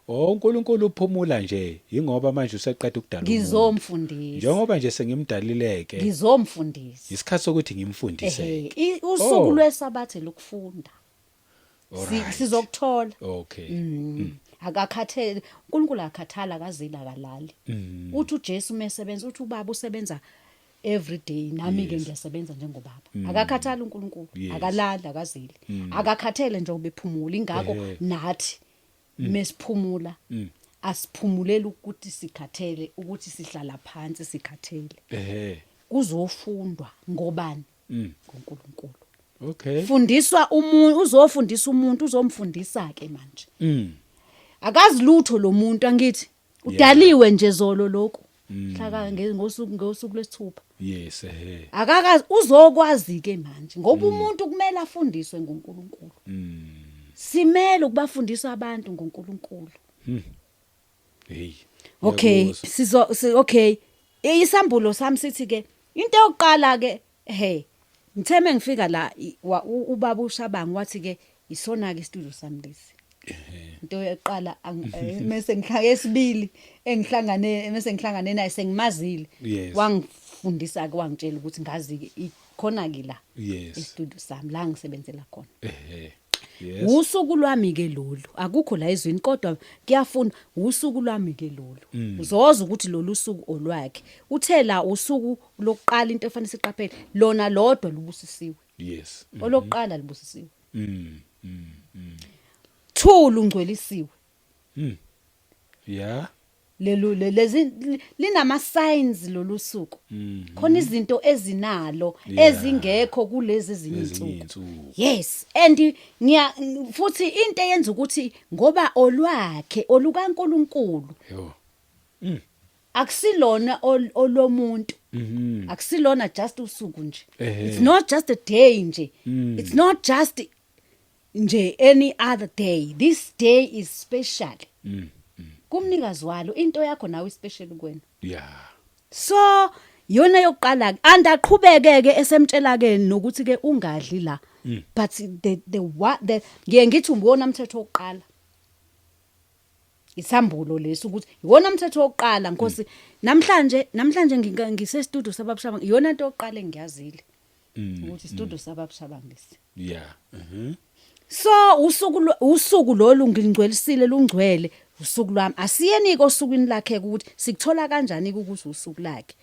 Oh, uNkulunkulu uphumula nje ingoba manje useqeda ukudala umuntu. Ngizomfundisa. Njengoba nje sengimdalileke. Ngizomfundisa. Isikhathi sokuthi ngimfundise. Ehe, usuku lwesabatha lokufunda. Sizokuthola. Okay. Akakhathele uNkulunkulu, akakhathala, akazila, akalali. Uthi uJesu mesebenza, uthi ubaba usebenza every day, nami ke ngiyasebenza njengobaba. Akakhathali uNkulunkulu, akalali, akazili. Akakhathele nje ubephumula, ingakho nathi mesiphumula asiphumuleli ukuthi sikhathele, ukuthi sihlala phansi sikhathele. Kuzofundwa ngobani? NgoNkulunkulu. Fundiswa umuntu, uzofundisa umuntu, uzomfundisa ke manje. Akazi lutho lo muntu, angithi udaliwe nje zolo lokhu. Hlaka ngosuku lwesithupha. Yes, ehe. Akakazi, uzokwazi ke manje ngoba umuntu kumele afundiswe ngoNkulunkulu. Simele ukubafundisa abantu ngoNkulunkulu. Hey. Okay, Ngiyakuzwa. sizo okay. Isambulo sami sithi ke into yokuqala ke, he, ngitheme ngifika la, ubaba uShabangu wathi ke isona ke istudio sami lesi. Into yokuqala mase ngihlangane esibili engihlangane mase ngihlangane naye sengimazile. Wangifundisa ke, wangitshela ukuthi ngazi ke ikhona ke la. Istudio sami la ngisebenzela khona. Yes. Usuku lwami ke lolu, akukho la ezweni kodwa kuyafuna, usuku lwami ke lolu. Uzoza ukuthi lolu suku olwakhe. Uthe la usuku lokuqala, into efanele siqaphele lona lodwa lubusisiwe. Olokuqala lubusisiwe. Thulu ungcwelisiwe. Lelu lezi linama signs lolu suku. Khona izinto ezinalo ezingekho kulezi ezinye Ezinye insuku. insuku. Yes, and ngiya futhi into eyenza ukuthi ngoba olwakhe olukaNkuluNkulu. Yo. Akusilona olomuntu. Akusilona just usuku nje. It's not just a day nje. It's not just nje any other day. This day is special. Kumnikazi walo, into yakho nawe special kuwena. So yona yokuqala ke, andaqhubeke ke esemtshela ke nokuthi ke ungadli la. But the what the ngiye ngithi umbona umthetho wokuqala. Isambulo lesi ukuthi iwona umthetho wokuqala, Nkosi. Namhlanje ngise studio sababushabanga, iyona into yokuqala engiyazile. Ukuthi studio sababushabanga lesi. So usuku lolu ngingcwelisile, lungcwele usuku lwami. Asiyeni ke osukwini lakhe ukuthi sikuthola kanjani ukuthi usuku lakhe.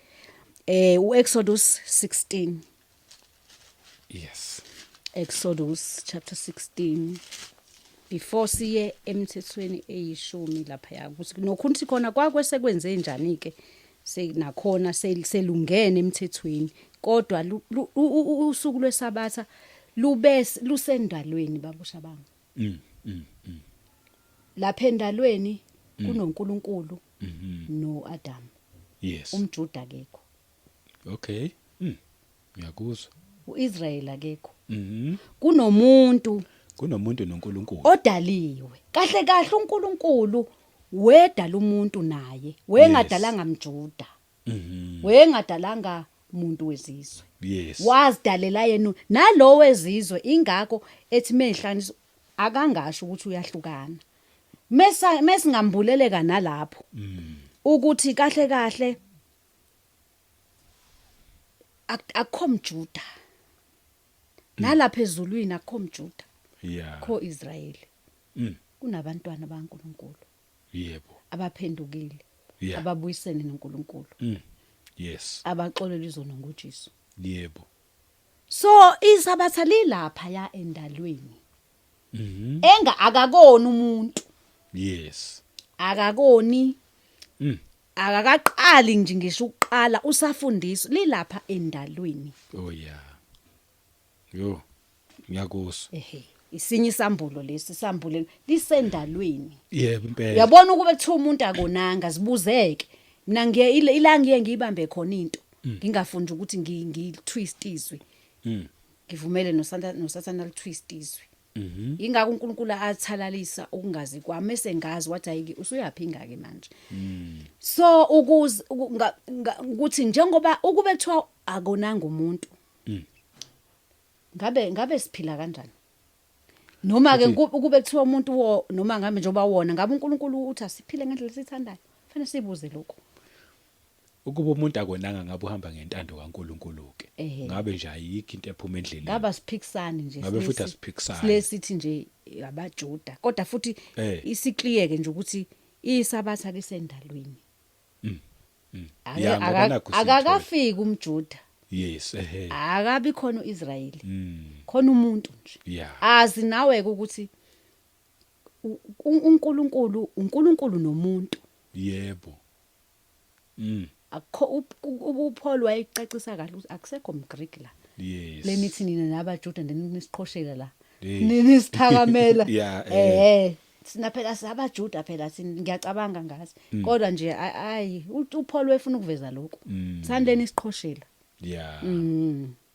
uExodus 16. Exodus chapter 16. Before siye emthethweni eyishumi lapha ya ukuthi nokhunthi khona kwakwesekwenze njani ke senakhona selungene emthethweni, kodwa usuku lwesabatha lube lusendalweni babushabanga. Lapha endalweni. kunoNkulunkulu noAdam. UmJuda akekho. Okay. Ngiyakuzwa. uIsrael akekho. Kunomuntu, Kunomuntu noNkulunkulu. Odaliwe. Kahle kahle uNkulunkulu wedala umuntu naye, wengadalanga mJuda. Wengadalanga muntu wezizwe. Wazidalela yena nalo wezizwe, ingakho ethi mehlanisa akangasho ukuthi uyahlukana. Mesa mesingambuleleka nalapho ukuthi kahle kahle akukho mJuda. Nalapha ezulwini akukho mJuda. Kho Israel. Kunabantwana baNkulunkulu abaphendukile, ababuyisene noNkulunkulu, abaxolela izono ngoJesu. So isabatha lilapha ya endalweni. Enga akakoni umuntu. Akakoni. Akakaqali nje ngisho ukuqala, usafundiswa, lilapha endalweni. Oh yeah. Yo. Ngiyakuzwa. Ehe. Isinye isambulo lesi, isambulelo lisendalweni. Yebo impela. Uyabona ukube kuthiwa umuntu akonanga, zibuzeke. Mina ngiye ila ngiye ngiyibambe khona into. Ngingafundi ukuthi ngi-twist izwi. Ngivumele noSanta noSathana li-twist izwi. Ingakho uNkulunkulu athalalisa ukungazi kwami, esengazi wathi ayike usuyaphinga ke manje. So ukuze ukuthi njengoba ukube kuthiwa akonanga umuntu, ngabe siphila kanjani? Noma ke ukube kuthiwa umuntu wo noma ngabe njengoba wona ngabe uNkulunkulu uthi asiphile ngendlela esithandayo. Fanele sibuze lokho. Ukuba umuntu akonanga ngabe uhamba ngentando kaNkulunkulu ke. Ngabe nje ayikho into ephuma endleleni. Ngabe asiphikisani nje. Ngabe futhi asiphikisani. Silesithi nje abaJuda, kodwa futhi isikliyeke nje ukuthi isabatha lisendalweni. Ya, ngoba nakhu siyithola. Akakafiki umJuda. Yes, ehe. Akabi khona uIsrael. Khona umuntu nje. Azi nawe ke ukuthi uNkulunkulu, uNkulunkulu nomuntu. Yebo. Akukho uPaul wayecacisa kahle ukuthi akusekho mGreek la. Lenithi nina nabaJuda nisiqhoshela la. Nisiphakamela. Sina phela sabaJuda phela sina, ngiyacabanga ngazi. Kodwa nje ayi uPaul wefuna ukuveza lokho. Sandeni isiqhoshela.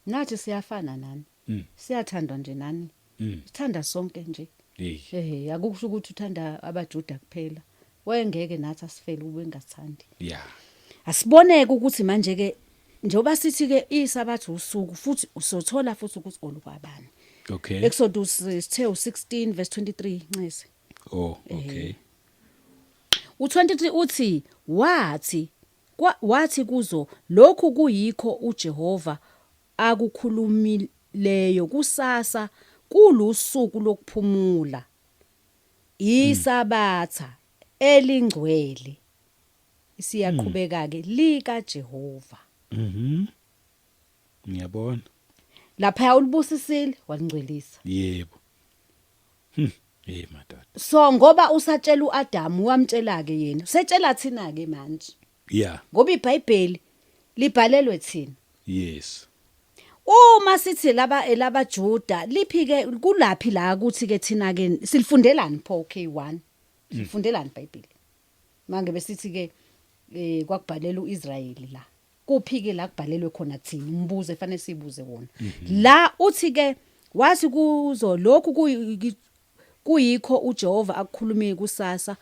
Nathi siyafana nani. Siyathandwa nje nani. Sithanda sonke nje. Akusho ukuthi uthanda abaJuda kuphela. Wayengeke nathi asifele ube ngathandi. Asiboneke ukuthi manje ke njengoba sithi ke isabatha usuku futhi usothola futhi ukuthi olukwabani. Exodus sithe u16 verse 23 ncese. Oh, okay. U23 uthi wathi kuzo lokhu kuyikho uJehova akukhulumileyo kusasa kulusuku lokuphumula, isabatha elingcwele. Isiyaqhubeka ke lika Jehova. Ngiyabona. Lapha ulibusisile walingcwelisa. Yebo. Hey madoda. So ngoba usatshela uAdam, wamtshela ke yena. Usetshela thina ke manje. Ngoba iBhayibheli libhalelwe thina. Yes. Uma sithi laba elabaJuda liphi ke kulaphi la ukuthi ke thina ke silifundelani pho K1? Sifundelani iBhayibheli? Mange besithi ke kwakubhalela uIsrayeli la. Kuphi ke la kubhalelwe khona thina? Umbuzo efanele sibuze wona. La uthi ke wathi kuzo lokhu kuyikho uJehova akukhulumile kusasa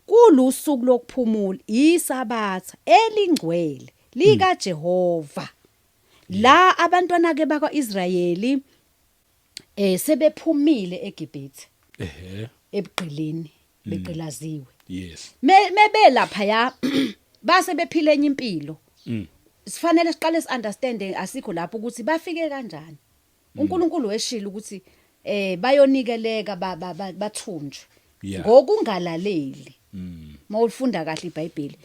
kulusuku lokuphumula, isabatha elingcwele lika Jehova. La abantwana ke bakwaIsrayeli sebephumile eGibhithe. Ebugqilini begqilaziwe. Mebe lapha ya base bephila enye impilo. Sifanele siqale si-understand asikho lapho ukuthi bafike kanjani. uNkulunkulu weshilo ukuthi bayonikeleka bathunjwe ngokungalaleli. Mawufunda kahle iBhayibheli.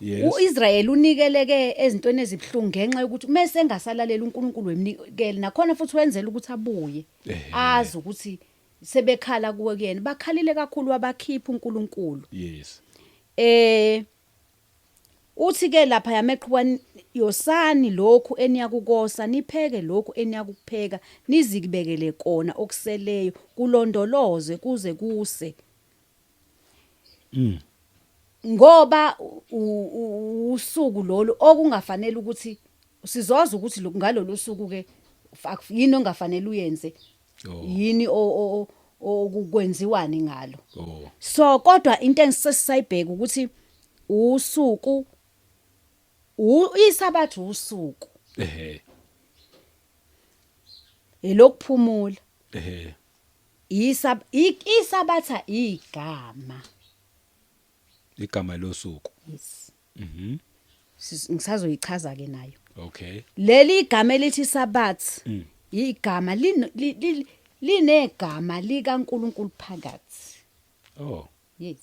uIsrael unikeleke ezintweni ezibhlungu ngenxa yokuthi mase engasalalela uNkulunkulu wemnikele, nakhona futhi wenzela ukuthi abuye azi ukuthi sebekhala kuwe kuyena. Bakhalile kakhulu wabakhipha uNkulunkulu. Uthi ke lapha yameqhuba yosani lokhu eniyakukosa, nipheke lokhu eniyakupheka, nizibekele kona okuseleyo, kulondolozwe kuze kuse. Ngoba usuku lolu okungafanele ukuthi sizoza ukuthi ngalolu suku ke yini ongafanele uyenze, yini okwenziwani ngalo. So kodwa into engisesayibheka ukuthi usuku isabatha usuku elokuphumula. Isabatha igama. Igama losuku. Yes. Ngisazoyichaza ke nayo. Okay. Leli igama elithi Sabath, igama linegama likaNkuluNkulu phakathi. Oh. Yes.